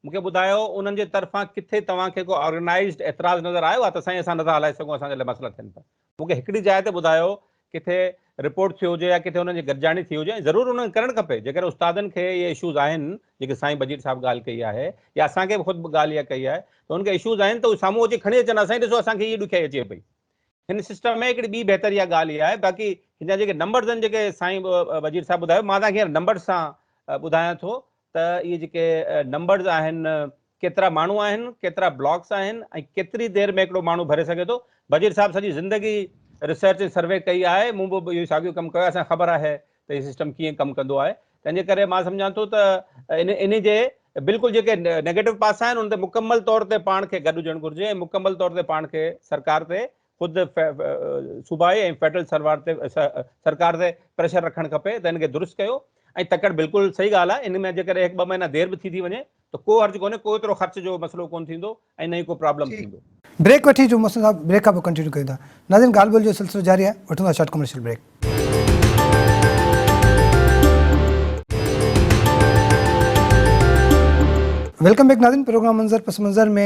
[SPEAKER 3] مون کي ٻڌايو انهن جي طرفان ڪٿي توهان کي ڪو آرگنائيزڊ اعتراض نظر آيو آهي ته سائين اسان نٿا هلائي سگهون اسان جي لاء مسئلا ٿين ٿا. مون کي هڪڙي جاء تي ٻڌايو ڪٿي رپورٽ ٿيو هجي يا ڪٿي انهن جي گڏجاڻي ٿي هجي ۽ ضرور انهن کي ڪرڻ کپي جيڪڏهن استادن کي اهي اشوز آهن جيڪي سائين بجير صاحب ڳالهه ڪئي آهي يا اسان کي به خود ڳالهه اها ڪئي آهي ته انهن کي اشوز آهن ته اهي سامهون اچي کڻي اچن سائين ڏسو اسان کي هي ڏکيائي اچي پئي هن سسٽم ۾ هڪڙي ٻي بهتر اها ڳالهه اها آهي باقي هن جا جيڪي نمبرز آهن جيڪي سائين بجير صاحب ٻڌايو مان توهان کي هينئر نمبرز سان ٻڌايان ٿو ته اهي جيڪي نمبرز آهن ڪيترا ماڻهو آهن ڪيترا بلاڪس آهن ۽ ڪيتري دير ۾ هڪڙو ماڻهو ڀري سگهي ٿو. بجير صاحب سڄي زندگي ريسرچ ۽ سروي ڪئي آهي مون به اهو ساڳيو ڪم ڪيو آهي اسان کي خبر آهي ته هي سسٽم ڪيئن ڪم ڪندو آهي تنهن جي ڪري مان سمجهان ٿو ته ان ان جي بلڪل جيڪي نيگيٽو پاسا آهن ان تي مڪمل طور تي پاڻ کي گڏ هجڻ گهرجي ۽ مڪمل طور تي پاڻ کي سرڪار تي خود صوبائي ۽ فيڊرل سروار تي سرڪار تي پريشر رکڻ کپي ته ان کي درست ڪيو ۽ تڪڙ بلڪل صحيح ڳالهه آهي ان ۾ جيڪڏهن هڪ ٻه مهينا دير به ٿي ٿي وڃي ته ڪو حرج ڪونهي ڪو ايترو خرچ جو مسئلو ڪونه ٿيندو ۽ نه ئي ڪو پرابلم ٿيندو.
[SPEAKER 1] بريڪ وٺي جو محسن صاحب بريڪ کان پوء ڪنٽينيو ڪيون ٿا ناظرين ڳالهه ٻولهه جو سلسلو جاري آهي وٺون ٿا short commercial break. Welcome back ناظرين پروگرام منظر پس منظر ۾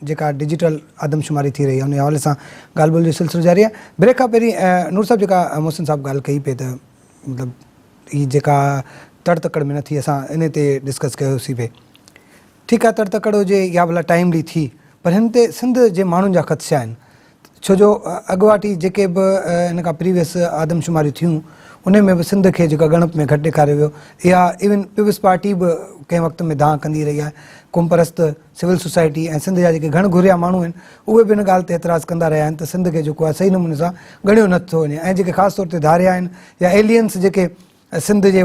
[SPEAKER 1] جيڪا ڊجيٽل آدمشماري ٿي رهي آهي ان حوالي سان ڳالهه ٻولهه جو سلسلو جاري آهي بريڪ کان پهرين نور صاحب جيڪا محسن صاحب ڳالهه ڪئي پئي ته مطلب هي جيڪا تڙ تڪڙ ۾ نه ٿي اسان ان تي ڊسڪس ڪيوسي پئي ٺيڪ آهي تڙ تڪڙ هجي يا ڀلا ٽائيملي ٿي پر هن تي سنڌ جي ماڻهن جا خدشا آهن ڇو جو اڳواٽ ئي جيڪي به هن کان پريويس آدمشماريون ٿيون انهي ۾ به سنڌ کي جيڪا ڳڻپ ۾ گهٽ ڏيکاريو ويو اها ايون پيپلز پارٽي به ڪنهن وقت ۾ دانهن ڪندي رهي آهي قومپرست سول سوسائٽي ۽ سنڌ جا جيڪي گهڻ گهريا ماڻهو آهن اهي به ان ڳالهه تي اعتراض ڪندا رهيا آهن ته سنڌ کي جيڪو آهي صحيح نموني سان ڳڻيو نه ٿو وڃي ۽ جيڪي خاص طور تي ڌاريا آهن يا ايلينس جيڪي سنڌ جي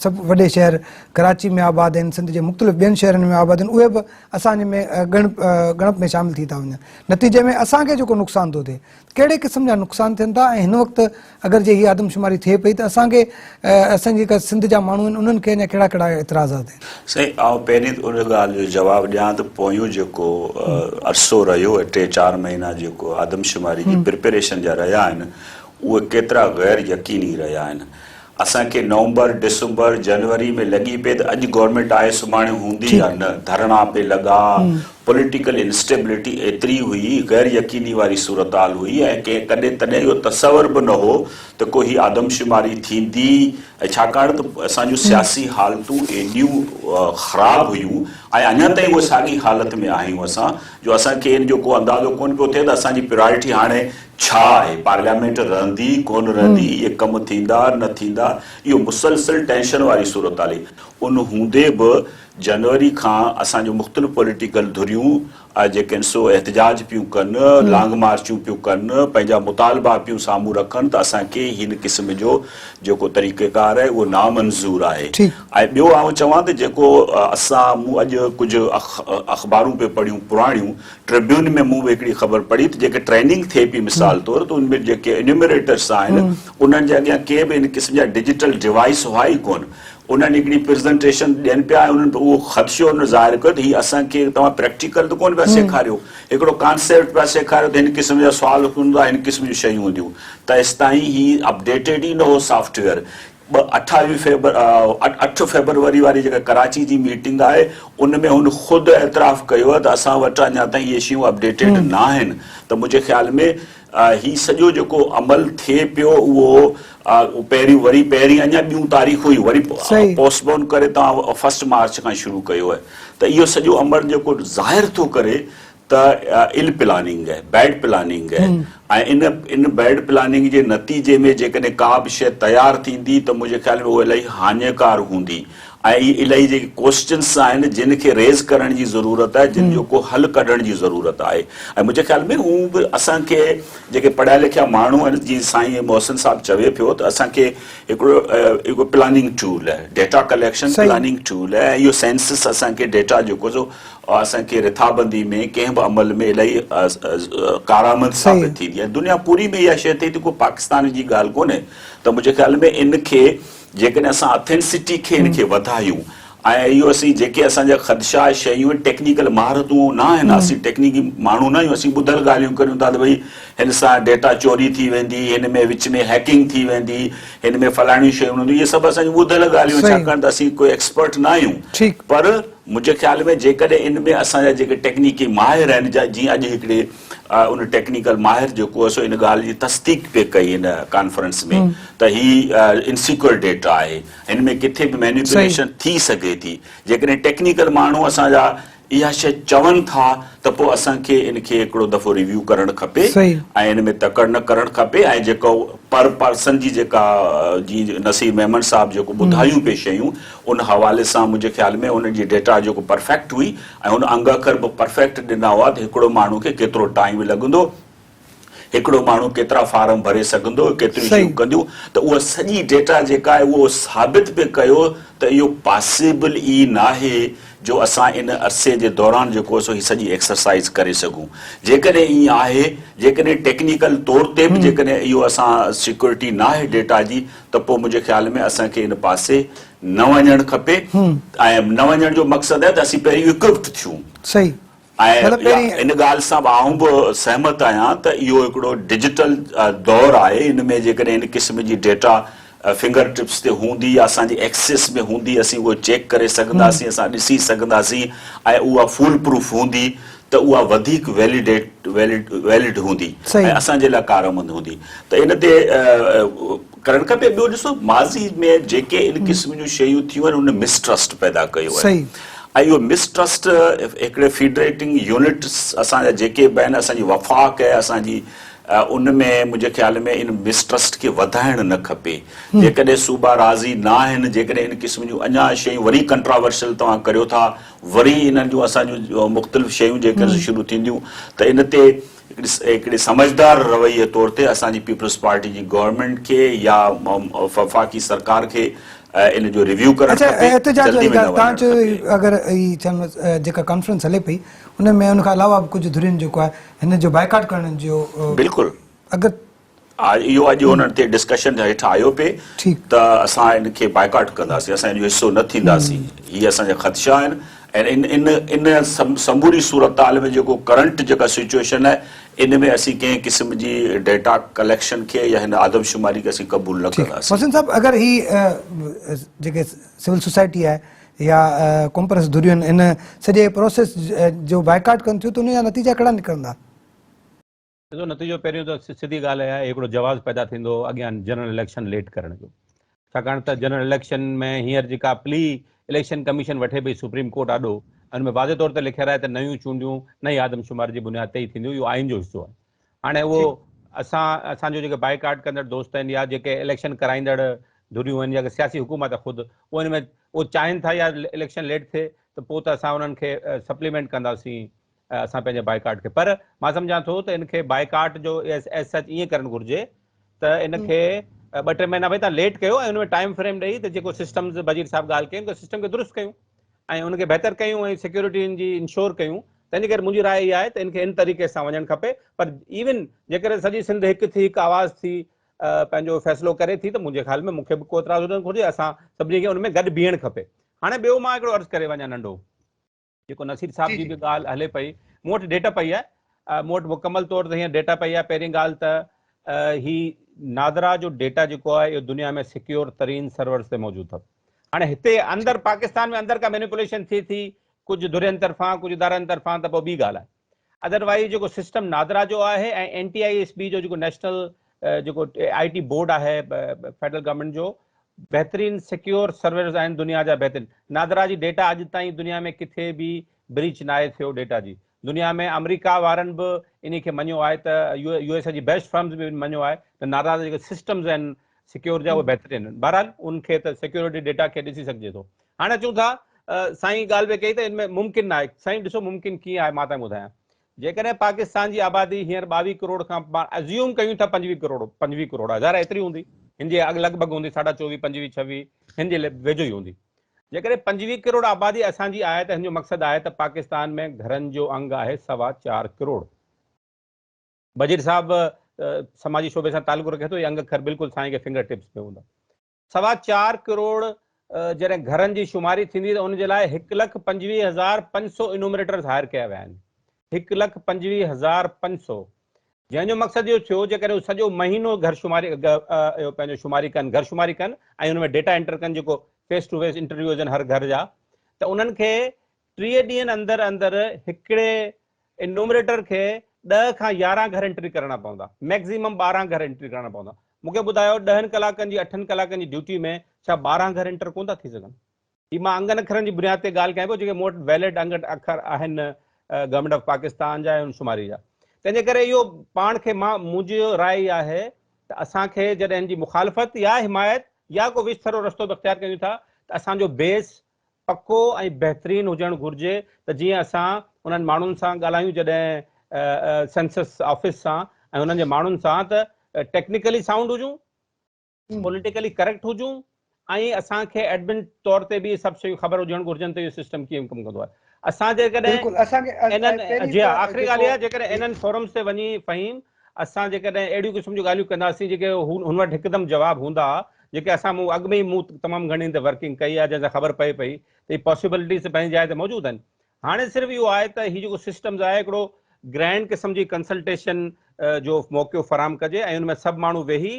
[SPEAKER 1] سڀ وڏي شهر ڪراچي ۾ آباد آهن سنڌ جي مختلف ٻين شهرن ۾ آباد آهن اهي به اسان جي ۾ ڳڻپ ۾ شامل ٿي ٿا وڃن نتيجي ۾ اسان کي جيڪو نقصان ٿو ٿئي ڪهڙي قسم جا نقصان ٿين ٿا ۽ هن وقت اگر جي هي آدمشماري ٿئي پئي ته اسان کي اسان جي جيڪا سنڌ جا ماڻهو آهن انهن کي اڃا ڪهڙا ڪهڙا اعتراضات آهن.
[SPEAKER 2] سائين آئون پهرين ته ان ڳالهه جو جواب ڏيان ته پويون جيڪو عرصو رهيو ٽي چار مهينا جيڪو آدمشماري جي پرپريشن جا رهيا آهن اهي ڪيترا غير يقيني رهيا آهن. اسان کي نومبر، ڊسمبر، جنوري ۾ لڳي پئي ته اڄ گورنمينٽ آهي سڀاڻي هوندي يا نه، ڌرڻا پئي لڳا، پوليٽيڪل انسٽيبلٽي ايتري هئي، غير يقيني واري صورتحال هئي ۽ ڪنهن ڪڏهن تڏهن اهو تصور به نه هو ته ڪو هي آدمشماري ٿيندي ۽ ڇاڪاڻ ته اسان جون سياسي حالتون ايڏيون خراب هيون ۽ اڃا تائين اهي ساڳي حالت ۾ آهيون اسان جو اسان کي ان جو ڪو اندازو ڪونه پيو ٿئي ته اسان جي پرائرٽي هاڻي ڇا آهي پارليامينٽ رهندي ڪونه رهندي اهي ڪم ٿيندا نه ٿيندا اهو مسلسل ٽينشن واري صورتحال هئي ان هوندي به جنوري کان اسان جون مختلف پوليٽيڪل ڌريون جيڪي آهن سو احتجاج پيون ڪن لانگ مارچون پيون ڪن پنهنجا مطالبا پيون سامهون رکن ته اسان کي هن قسم جو جيڪو طريقيڪار آهي اهو نامنظور آهي ۽ ٻيو آئون چوان ته جيڪو اسان مون اڄ ڪجهه اخبارون پئي پڙهيون پراڻيون ٽربيون ۾ مون به هڪڙي خبر پڙهي ته جيڪي ٽريننگ ٿئي پئي مثال طور ته ان ۾ جيڪي انيومريٽرس آهن انهن جي اڳيان ڪي به ان قسم جا ڊجيٽل ڊوائيس هئا ئي ڪونه انهن هڪڙي پرزنٽيشن ڏين پيا ۽ انهن اهو خدشو انهن ظاهر ڪيو ته هي اسان کي توهان پريڪٽيڪل ته ڪونه پيا سيکاريو هڪڙو ڪانسيپٽ پيا سيکاريو ته هن قسم جا سوال هوندا هن قسم جون شيون هونديون تيستائين هي اپڊيٽيڊ ئي نه هو سافٽويئر ٻه اٺاويهه فيبر اٺ فيبروري واري جيڪا ڪراچي جي ميٽنگ آهي ان ۾ هن خود اعتراف ڪيو آهي ته اسان وٽ اڃا تائين اهي شيون اپڊيٽيڊ ناهن ته منهنجي خيال ۾ هي سڄو جيڪو عمل ٿئي پيو اهو پهريون وري پهرين اڃا ٻيون تاريخون هيون وري پوسٽپون ڪري توهان فرسٽ مارچ کان شروع ڪيو آهي ته اهو سڄو عمل جيڪو ظاهر ٿو ڪري ته ال پلاننگ آهي، بيڊ پلاننگ آهي ۽ ان ان بيڊ پلاننگ جي نتيجي ۾ جيڪڏهن ڪا به شيء تيار ٿيندي ته منهنجي خيال ۾ اهو الاهي هاڃيڪار هوندي ۽ اهي الائي جيڪي ڪوسچنس آهن جن کي ريز ڪرڻ جي ضرورت آهي جن جو ڪو حل ڪڍڻ جي ضرورت آهي ۽ منهنجي خيال ۾ هو به اسان کي جيڪي پڙهيا لکيا ماڻهو آهن جيئن سائين محسن صاحب چوي پيو ته اسان کي هڪڙو هڪڙو پلاننگ ٽول آهي ڊيٽا ڪليڪشن پلاننگ ٽول آهي ۽ اهو سينسس اسان کي ڊيٽا جيڪو سو اسان کي رٿابندي ۾ ڪنهن به عمل ۾ الائي ڪارآمد ثابت ٿيندي آهي دنيا پوري ۾ اها شيء ٿئي ٿي ڪو پاڪستان جي ڳالهه ڪونهي ته منهنجي خيال ۾ ان کي جيڪڏهن اسان اٿينسٽي کي ان کي وڌايون ۽ اهو اسين جيڪي اسان جا خدشا شيون ٽيڪنيڪل مهارتون نه آهن اسين ٽيڪنيڪي ماڻهو نه آهيون اسين ٻڌل ڳالهيون ڪريون ٿا ته ڀئي هن سان ڊيٽا چوري ٿي ويندي هن ۾ وچ ۾ هيڪنگ ٿي ويندي هن ۾ فلاڻيون شيون هونديون اهي سڀ اسان جون ٻڌل ڳالهيون ڇاڪاڻ ته اسين ڪوئي ايڪسپرٽ نه آهيون پر منهنجي خيال ۾ جيڪڏهن ان ۾ اسان جا جيڪي ٽيڪنيڪي ماهر آهن جيئن اڄ هڪڙي ان ٽيڪنيڪل ماهر جيڪو آهي سو ان ڳالهه جي تصديق پئي ڪئي ان ڪانفرنس ۾ ته هي انسيڪيور ڊيٽا آهي هن ۾ ڪٿي به مينيپيوليشن ٿي سگهي ٿي جيڪڏهن ٽيڪنيڪل ماڻهو اسان جا اها شيء چون ٿا ته پوء اسان کي ان کي هڪڙو دفعو ريويو ڪرڻ کپي ۽ ان ۾ تڪڙ نه ڪرڻ کپي ۽ جيڪو پر پرسن جي جيڪا جي نصير ميمڻ صاحب جيڪو ٻڌايون پئي شيون ان حوالي سان منهنجي خيال ۾ انهن جي ڊيٽا جيڪو پرفيڪٽ هئي ۽ هن انگ اکر به پرفيڪٽ ڏنا هئا ته هڪڙو ماڻهو کي ڪيترو ٽائيم لڳندو، هڪڙو ماڻهو ڪيترا فارم ڀري سگهندو، ڪيتريون شيون ڪنديون ته اها سڄي ڊيٽا جيڪا آهي اهو ثابت به ڪيو ته اهو پاسيبل ئي ناهي جو اسان ان عرصي جي دوران جيڪو سو هي سڄي ايڪسرسائيز ڪري سگهون. جيڪڏهن ائين آهي، جيڪڏهن ٽيڪنيڪل طور تي به جيڪڏهن اهو اسان سيڪيورٽي ناهي ڊيٽا جي ته پوء منهنجي خيال ۾ اسان کي ان پاسي نه وڃڻ کپي ۽ نه وڃڻ جو مقصد آهي ته اسين پهرين اڪوپڊ ٿيون.
[SPEAKER 1] صحيح
[SPEAKER 2] ۽
[SPEAKER 1] مطلب پهرين
[SPEAKER 2] ان ڳالهه سان به آئون به سهمت آهيان ته اهو هڪڙو ڊجيٽل دور آهي ان ۾ جيڪڏهن ان قسم جي ڊيٽا فنگر ٽپس تي هوندي يا اسان جي ايڪسيس ۾ هوندي اسين اهو چيڪ ڪري سگهنداسين اسان ڏسي سگهنداسين ۽ اها فول پروف هوندي ته اها وڌيڪ ويليڊيٽ ويلڊ هوندي ۽ اسان جي لاء ڪارآمد هوندي ته ان تي ڪرڻ کپي ٻيو ڏسو ماضي ۾ جيڪي ان قسم جون شيون ٿيون آهن ان مس ٽرسٽ پيدا ڪيو آهي ۽ اهو مس ٽرسٽ هڪڙي فيڊريٽنگ يونٽس اسان جا جيڪي به آهن اسان جي وفاق آهي اسان جي ان ۾ منهنجي خيال ۾ ان مس ٽرسٽ کي وڌائڻ نه کپي جيڪڏهن صوبا راضي نه آهن جيڪڏهن ان قسم جون اڃا شيون وري ڪنٽراورشل توهان ڪريو ٿا وري انهن جون اسان جون مختلف شيون جيڪر شروع ٿينديون ته ان تي هڪڙي سمجهدار رويي طور تي اسان جي پيپلز پارٽي جي گورنمينٽ کي يا وفاقي سرڪار کي ان جو ريويو ڪرڻ
[SPEAKER 1] اڇا
[SPEAKER 2] کپي
[SPEAKER 1] احتجاج
[SPEAKER 2] جلدي
[SPEAKER 1] واري
[SPEAKER 2] ۾ نه
[SPEAKER 1] ڳالهه تان
[SPEAKER 2] وڃڻ
[SPEAKER 1] چيو
[SPEAKER 2] کپي.
[SPEAKER 1] اگر هي جيڪا ڪانفرنس هلي پئي ان ۾ ان کان علاوه به ڪجهه ڌرين جيڪو آهي هن جو بائيڪاٽ ڪرڻ جو
[SPEAKER 2] بلڪل
[SPEAKER 1] اگر
[SPEAKER 2] اهو اڄ انهن تي ڊسڪشن هيٺ آيو پئي ته اسان ان کي بائيڪاٽ ڪنداسين اسان ان جو حصو نه ٿينداسين هي اسان جا خدشا آهن ۽ ان ان ان سموري صورتحال ۾ جيڪو ڪرنٽ جيڪا سچوئيشن آهي ان ۾ اسين ڪنهن قسم جي ڊيٽا ڪليڪشن کي يا هن آدمشماري کي اسين قبول نه ڪنداسين.
[SPEAKER 1] محسن صاحب اگر هي جيڪي سول سوسائٽي آهي يا قومپرست ڌريون ان سڄي پروسيس جو بائيڪاٽ ڪن ٿيون ته ان جا نتيجا ڪهڙا نڪرندا؟
[SPEAKER 3] ڏسو نتيجو پهريون ته سڌي ڳالهه اها آهي هڪڙو جواز پيدا ٿيندو اڳيان جنرل اليڪشن ليٽ ڪرڻ جو ڇاڪاڻ ته جنرل اليڪشن ۾ هينئر جيڪا پلي اليڪشن ڪميشن وٺي پئي سپريم ڪورٽ آڏو ان ۾ واضح طور تي لکيل آهي ته نيون چونڊيون نئين آدمشماري جي بنياد تي ئي ٿينديون اهو آئين جو حصو آهي هاڻي اهو اسان اسان جو جيڪي بائيڪاٽ ڪندڙ دوست آهن يا جيڪي اليڪشن ڪرائيندڙ ڌريون آهن يا سياسي حڪومت خود اهو ان ۾ اهو چاهين ٿا يا اليڪشن ليٽ ٿئي ته پوء ته اسان انهن کي سپليمينٽ ڪنداسين اسان پنهنجي بائيڪاٽ کي پر مان سمجهان ٿو ته ان کي بائيڪاٽ جو ايز سچ ائين ڪرڻ گهرجي ته ان کي ٻه ٽي مهينا ڀئي تان ليٽ ڪيو ۽ ان ۾ ٽائيم فريم ڏئي ته جيڪو سسٽمز بجير صاحب ڳالهه ڪئي ان سسٽم کي درست ڪيون ۽ ان کي بهتر ڪيون ۽ سيڪيورٽي ان جي انشور ڪيون تنهن جي ڪري منهنجي راء اها آهي ته ان کي ان طريقي سان وڃڻ کپي پر ايون جيڪڏهن سڄي سنڌ هڪ ٿي هڪ آواز ٿي پنهنجو فيصلو ڪري ٿي ته منهنجي خيال ۾ مون کي به ڪو اعتراض هجڻ گهرجي اسان سڀني کي ان ۾ گڏ بيهڻ کپي هاڻي ٻيو مان هڪڙو عرض ڪري وڃان ننڍو جيڪو نصير صاحب جي به ڳالهه هلي پئي مون وٽ ڊيٽا پئي آهي مون وٽ مڪمل طور تي هينئر ڊيٽا پئي آهي پهرين ڳالهه ته هي نادرا جو ڊيٽا جيڪو آهي اهو دنيا ۾ سيڪيور ترين سرورز تي موجود اٿو هاڻي هتي اندر پاڪستان ۾ اندر ڪا مينيپوليشن ٿئي ٿي ڪجهه ڌرين طرفان ڪجهه ادارن طرفان ته پوء ٻي ڳالهه آهي ادروائيز جيڪو سسٽم نادرا جو آهي ۽ N T I S B جو جيڪو نيشنل جيڪو آء ٽي بورڊ آهي فيڊرل گورنمينٽ جو بهترين سيڪيور سرورز آهن دنيا جا بهترين نادرا جي ڊيٽا اڄ تائين دنيا ۾ ڪٿي به بريچ ناهي ٿيو ڊيٽا جي دنيا ۾ آمريڪا وارن به انهي کي مڃيو آهي ته يو ايس اي جي بيسٽ فرمز به مڃيو آهي ته نادرا جا جيڪي سسٽمز آهن سيڪيور جا اهي بهترين آهن بهرحال ان کي ته سيڪيورٽي ڊيٽا کي ڏسي سگهجي ٿو. هاڻي اچون ٿا سائين ڳالهه پئي ڪئي ته ان ۾ ممڪن ناهي. سائين ڏسو ممڪن ڪيئن آهي مان توهان کي ٻڌايان. جيڪڏهن پاڪستان جي آبادي هينئر 22 ڪروڙ کان پاڻ ازيوم ڪيون ٿا 25 ڪروڙ 25 ڪروڙ آهي ظاهر آهي ايتري هوندي هن جي اڳ لڳ ڀڳ هوندي ساڍا 24 25 26 هن جي ويجهو ئي هوندي. جيڪڏهن 25 ڪروڙ آبادي اسان جي آهي ته هن جو مقصد آهي ته پاڪستان ۾ گهرن جو انگ آهي سوا چار ڪروڙ. بجير صاحب سماجي شعبي سان تعلق رکي ٿو اهي انگ اکر بلڪل سائين کي فنگر ٽپس ۾ هوندا. سوا چار ڪروڙ جڏهن گهرن جي شماري ٿيندي ته ان جي لاء 1,25,500 انومريٽرز هائر ڪيا ويا آهن 1,25,500 جنهن جو مقصد اهو ٿيو جيڪڏهن هو سڄو مهينو گهر شماري اهو پنهنجو شماري ڪن گهر شماري ڪن ۽ ان ۾ ڊيٽا انٽر ڪن جيڪو فيس ٽو فيس انٽرويو هجن هر گهر جا ته انهن کي 30 ڏينهن اندر اندر هڪڙي انومريٽر کي 10 کان 11 گهر انٽري ڪرڻا پوندا، ميڪزيمم 12 گهر انٽري ڪرڻا پوندا. مون کي ٻڌايو ڏهن ڪلاڪن جي اٺن ڪلاڪن جي ڊيوٽي ۾ ڇا 12 گهر انٽر ڪونه ٿا ٿي سگهن؟ هي مان انگن اکرن جي بنياد تي ڳالهه ڪيان پيو جيڪي مون وٽ ويلڊ انگ اکر آهن گورنمينٽ آف پاڪستان جا ۽ ان شماري جا. تنهن جي ڪري اهو پاڻ کي مان منهنجي راء اها آهي ته اسان کي جڏهن هن جي مخالفت يا حمايت يا ڪو وچٿرو رستو به اختيار ڪيون ٿا ته اسان جو بيس پڪو ۽ بهترين هجڻ گهرجي ته جيئن اسان انهن ماڻهن سان ڳالهايون جڏهن سينسس آفيس سان ۽ انهن جي ماڻهن سان ته ٽيڪنيڪلي سائونڊ هجون، پوليٽيڪلي ڪريڪٽ هجون ۽ اسان کي ايڊمن طور تي به سڀ شيون خبر هجڻ گهرجن ته اهو سسٽم ڪيئن ڪم ڪندو آهي. اسان جيڪڏهن
[SPEAKER 1] بلڪل اسان کي
[SPEAKER 3] انهن
[SPEAKER 1] پهرين
[SPEAKER 3] جي ها
[SPEAKER 1] ته
[SPEAKER 3] آخري
[SPEAKER 1] جيڪو
[SPEAKER 3] ڳالهه اها جيڪڏهن انهن فورمز تي وڃي فهيم اسان جيڪڏهن اهڙيون قسم جون ڳالهيون ڪنداسين جيڪي هن وٽ هڪدم جواب هوندا جيڪي اسان مون اڳ ۾ ئي مون تمام گهڻي ان تي ورڪنگ ڪئي آهي جنهن سان خبر پئي پئي ته هي پاسيبلٽيز ته پنهنجي جاء تي موجود آهن هاڻي صرف اهو آهي ته هي جيڪو سسٽمز آهي هڪڙو گرينڊ قسم جي ڪنسلٽيشن جو موقعو فراهم ڪجي ۽ ان ۾ سڀ ماڻهو ويهي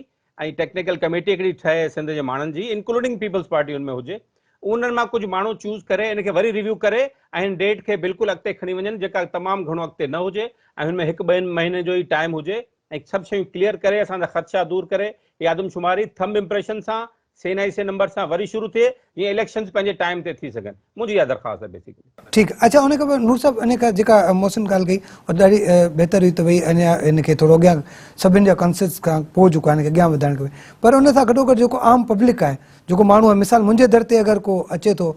[SPEAKER 3] ۽ ٽيڪنيڪل ڪميٽي هڪڙي ٺهي سنڌ جي ماڻهن جي انڪلوڊنگ پيپلز پارٽي ان ۾ هجي انهن مان ڪجهه ماڻهو چوز ڪري ان کي وري ريويو ڪري ۽ هن ڊيٽ کي بلڪل اڳتي کڻي وڃن جيڪا تمام گهڻو اڳتي نه هجي ۽ هن ۾ هڪ ٻن مهيني جو ئي ٽائيم هجي ۽ سڀ شيون ڪليئر ڪري اسان جا خدشا دور ڪري هي آدمشماري ٿمب امپريشن سان سي اين آء سي نمبر سان وري شروع ٿئي جيئن اليڪشنز پنهنجي ٽائيم تي ٿي سگهن منهنجي اها درخواست آهي بيسيڪلي.
[SPEAKER 1] ٺيڪ اڇا ان کان پوء نور صاحب ان کان جيڪا محسن ڳالهه ڪئي اها ڏاڍي بهتر هئي ته ڀئي اڃا هن کي ٿورو اڳيان سڀن جا ڪنسيس کان پوء جيڪو آهي هن کي اڳيان وڌائڻ کپي پر ان سان گڏو گڏ جيڪو عام پبلڪ آهي جيڪو ماڻهو آهي مثال منهنجي در تي اگر ڪو اچي ٿو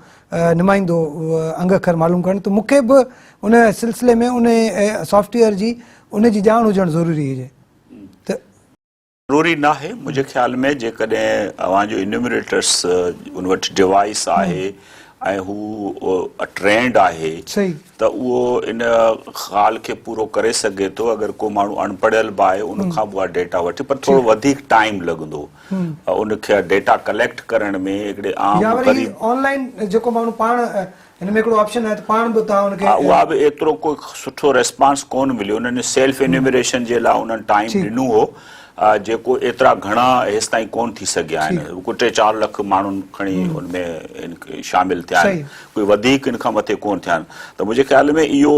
[SPEAKER 1] نمائندو انگ اکر معلوم ڪرڻ ته مون کي به ان سلسلي ۾ ان سافٽ ويئر جي ان جي ڄاڻ هجڻ ضروري هجي ته
[SPEAKER 2] ضروري ناهي، منهنجي خيال ۾ جيڪڏهن اوهان جو انيومريٽرس ان وٽ ڊوائيس آهي ۽ هو ٽرينڊ آهي ته اهو ان خال کي پورو ڪري سگهي ٿو اگر ڪو ماڻهو اڻپڙهيل به آهي ان کان به اها ڊيٽا وٺي پر ٿورو وڌيڪ ٽائيم لڳندو ان کي ڊيٽا ڪليڪٽ ڪرڻ ۾ هڪڙي عام
[SPEAKER 1] يا وري
[SPEAKER 2] غريب
[SPEAKER 1] آن لائين جيڪو ماڻهو پاڻ هن ۾ هڪڙو آپشن آهي ته پاڻ به توهان ان کي.
[SPEAKER 2] ها اها به ايترو ڪو سٺو ريسپانس ڪونه مليو انهن سيلف انيومريشن جي لاء انهن ٽائيم ڏنو هو جيڪو ايترا گهڻا هيستائين ڪونه ٿي سگهيا آهن ڪو ٽي چار لک ماڻهن کڻي ان ۾ شامل ٿيا آهن ڪوئي وڌيڪ ان کان مٿي ڪونه ٿيا آهن ته منهنجي خيال ۾ اهو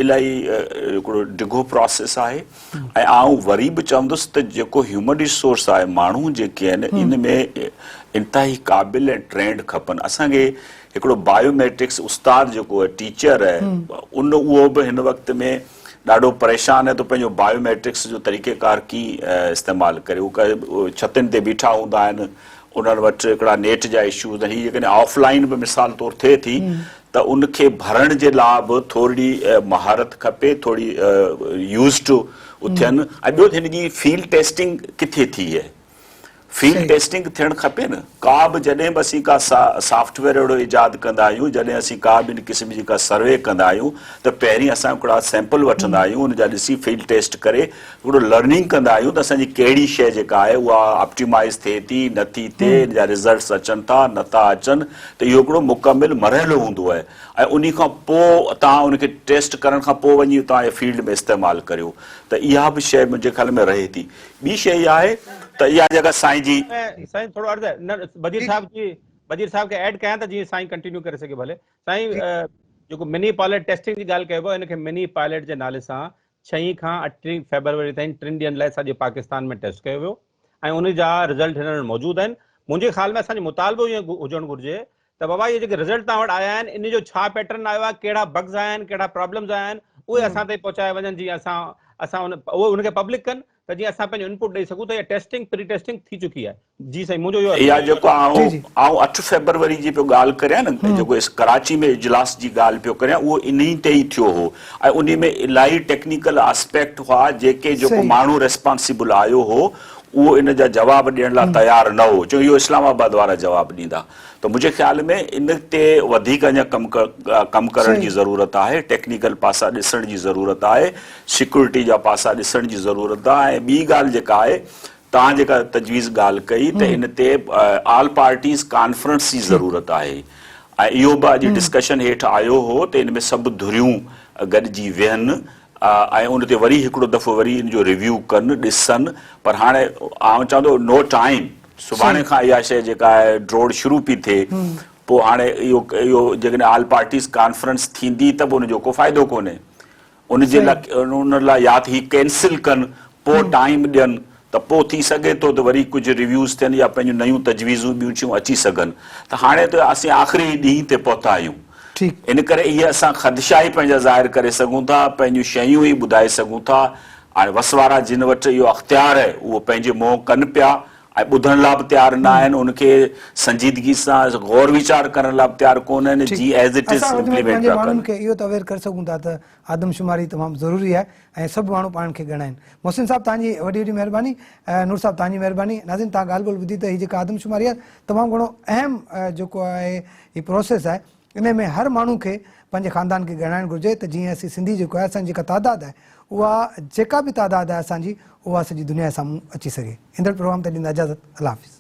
[SPEAKER 2] الاهي هڪڙو ڊگهو پراسيس آهي ۽ آئون وري به چوندس ته جيڪو هيومن ريسورس آهي ماڻهو جيڪي آهن ان ۾ انتهائي قابل ۽ ٽرينڊ کپن اسان کي هڪڙو بايو ميٽرڪس استاد جيڪو آهي ٽيچر آهي ان اهو به هن وقت ۾ ڏاڍو پريشان آهي ته پنهنجو بايو ميٽرڪس جو طريقه ڪار ڪيئن استعمال ڪري هو ڇتين تي بيٺا هوندا آهن انهن وٽ هڪڙا نيٽ جا اشوز آهن هي جيڪڏهن آف لائين به مثال طور ٿئي ٿي ته ان کي ڀرڻ جي لاء به ٿورڙي مهارت کپي ٿوري يوز ٽو ٿين ۽ ٻيو هن جي فيلڊ ٽيسٽنگ ڪٿي ٿي آهي فيلڊ ٽيسٽنگ ٿيڻ کپي نه ڪا به جڏهن به اسين ڪا سافٽ ويئر اهڙو ايجاد ڪندا آهيون جڏهن اسين ڪا به ان قسم جي ڪا سروي ڪندا آهيون ته پهرين اسان هڪڙا سيمپل وٺندا آهيون ان جا ڏسي فيلڊ ٽيسٽ ڪري هڪڙو لرننگ ڪندا آهيون ته اسان جي ڪهڙي شيء جيڪا آهي اها آپٽيمائز ٿئي ٿي نه ٿي ٿئي ان جا رزلٽس اچن ٿا نه ٿا اچن ته اهو هڪڙو مڪمل مرحلو هوندو آهي ۽ انهي کان پوء توهان ان کي ٽيسٽ ڪرڻ کان پوء وڃي توهان فيلڊ ۾ استعمال ڪريو ته اها به شيء منهنجي خيال ۾ رهي ٿي ٻي شيء اها آهي ته اها جيڪا سائين جي.
[SPEAKER 3] سائين ٿورو عرض آهي نه بجير صاحب جي بجير صاحب کي ايڊ ڪيان ته جيئن سائين ڪنٽينيو ڪري سگهي ڀلي سائين جيڪو مني پائلٽ ٽيسٽنگ جي ڳالهه ڪئي وئي ان کي مني پائلٽ جي نالي سان ڇهين کان اٺين فيبروري تائين ٽن ڏينهن لاء سڄي پاڪستان ۾ ٽيسٽ ڪيو ويو ۽ ان جا رزلٽ هنن وٽ موجود آهن منهنجي خيال ۾ اسان جو مطالبو ائين هجڻ گهرجي ته بابا اهي جيڪي رزلٽ توهان وٽ آيا آهن ان جو ڇا پيٽرن آيو آهي ڪهڙا بگز آيا آهن ڪهڙا پرابلمز آيا آهن اهي اسان تائين پهچايا وڃن جيئن اسان اسان ان اهي ان کي پبلڪ ڪن ته جيئن اسان پنهنجو انپوٽ ڏئي سگهون ته اها ٽيسٽنگ پري ٽيسٽنگ ٿي چڪي آهي. جي سائين منهنجو اهو عرض
[SPEAKER 2] اها
[SPEAKER 3] آهي.
[SPEAKER 2] جيڪو
[SPEAKER 1] جي
[SPEAKER 2] آئون
[SPEAKER 1] جي.
[SPEAKER 2] آئون اٺ فيبروري جي پيو ڳالهه ڪريان نه جيڪو ڪراچي ۾ اجلاس جي ڳالهه پيو ڪريان اهو انهي تي ئي ٿيو هو ۽ انهي ۾ الاهي ٽيڪنيڪل آسپيڪٽ هئا جيڪي جيڪو
[SPEAKER 1] صحيح.
[SPEAKER 2] ماڻهو ريسپانسيبل آيو هو اهو ان جا جواب ڏيڻ لاء تيار نه هو چيو اهو اسلام آباد وارا جواب ڏيندا ته منهنجي خيال ۾ ان تي وڌيڪ اڃا ڪم ڪم ڪرڻ جي
[SPEAKER 1] صحيح.
[SPEAKER 2] ضرورت آهي ٽيڪنيڪل پاسا ڏسڻ جي ضرورت آهي سيڪيورٽي جا پاسا ڏسڻ جي ضرورت آهي ۽ ٻي ڳالهه جيڪا آهي توهان جيڪا تجويز ڳالهه ڪئي ته ان تي آل پارٽيز ڪانفرنس جي ضرورت آهي ۽ اهو به اڄ ڊسڪشن هيٺ آيو هو ته ان ۾ سڀ ڌريون گڏجي ويهن ۽ ان تي وري هڪڙو دفعو وري ان جو ريويو ڪن ڏسن پر هاڻي آئون چوان ٿو نو ٽائيم سڀاڻي کان اها شيء جيڪا آهي ڊوڙ شروع پئي ٿئي پوء هاڻي اهو اهو جيڪڏهن آل پارٽيز ڪانفرنس ٿيندي ته به ان جو ڪو فائدو ڪونهي ان جي لاء ان لاء يا ته هي ڪينسل ڪن پوء ٽائيم ڏين ته پوء ٿي سگهي ٿو ته وري ڪجهه ريويوز ٿين يا پنهنجون نيون تجويزون ٻيون شيون اچي سگهن ته هاڻي ته اسين آخري ڏينهن تي پهتا آهيون ان ڪري اهي اسان خدشا ئي پنهنجا ظاهر ڪري سگهون ٿا پنهنجون شيون ئي ٻڌائي سگهون ٿا هاڻي وس وارا جن وٽ اهو اختيار آهي اهو پنهنجي منهن ڪن پيا ۽ ٻڌڻ لاء به تيار نه آهن ان کي سنجيدگي سان غور ويچار ڪرڻ لاء به تيار ڪونه آهن جي ايز it is
[SPEAKER 1] اسان وڌ ۾ وڌ
[SPEAKER 2] امپليمينٽ
[SPEAKER 1] پنهنجي
[SPEAKER 2] پيا
[SPEAKER 1] ماڻهن
[SPEAKER 2] ڪن.
[SPEAKER 1] کي اهو ته اويئر ڪري سگهون ٿا ته آدمشماري تمام ضروري آهي ۽ سڀ ماڻهو پاڻ کي ڳڻائين. محسن صاحب توهان جي وڏي وڏي مهرباني نور صاحب توهان جي مهرباني ناظرين توهان ڳالهه ٻولهه ٻڌي ته هي جيڪا آدمشماري آهي تمام گهڻو اهم جيڪو آهي هي پروسيس آهي انهي ۾ هر ماڻهو کي پنهنجي خاندان کي ڳڻائڻ گهرجي ته جيئن اسين سنڌي جيڪو آهي اسان جي جيڪا تعداد آهي اها جيڪا به تعداد آهي اسان جي اها سڄي دنيا جي سامهون اچي سگهي. ايندڙ پروگرام تائين ڏيندا اجازت الله حافظ.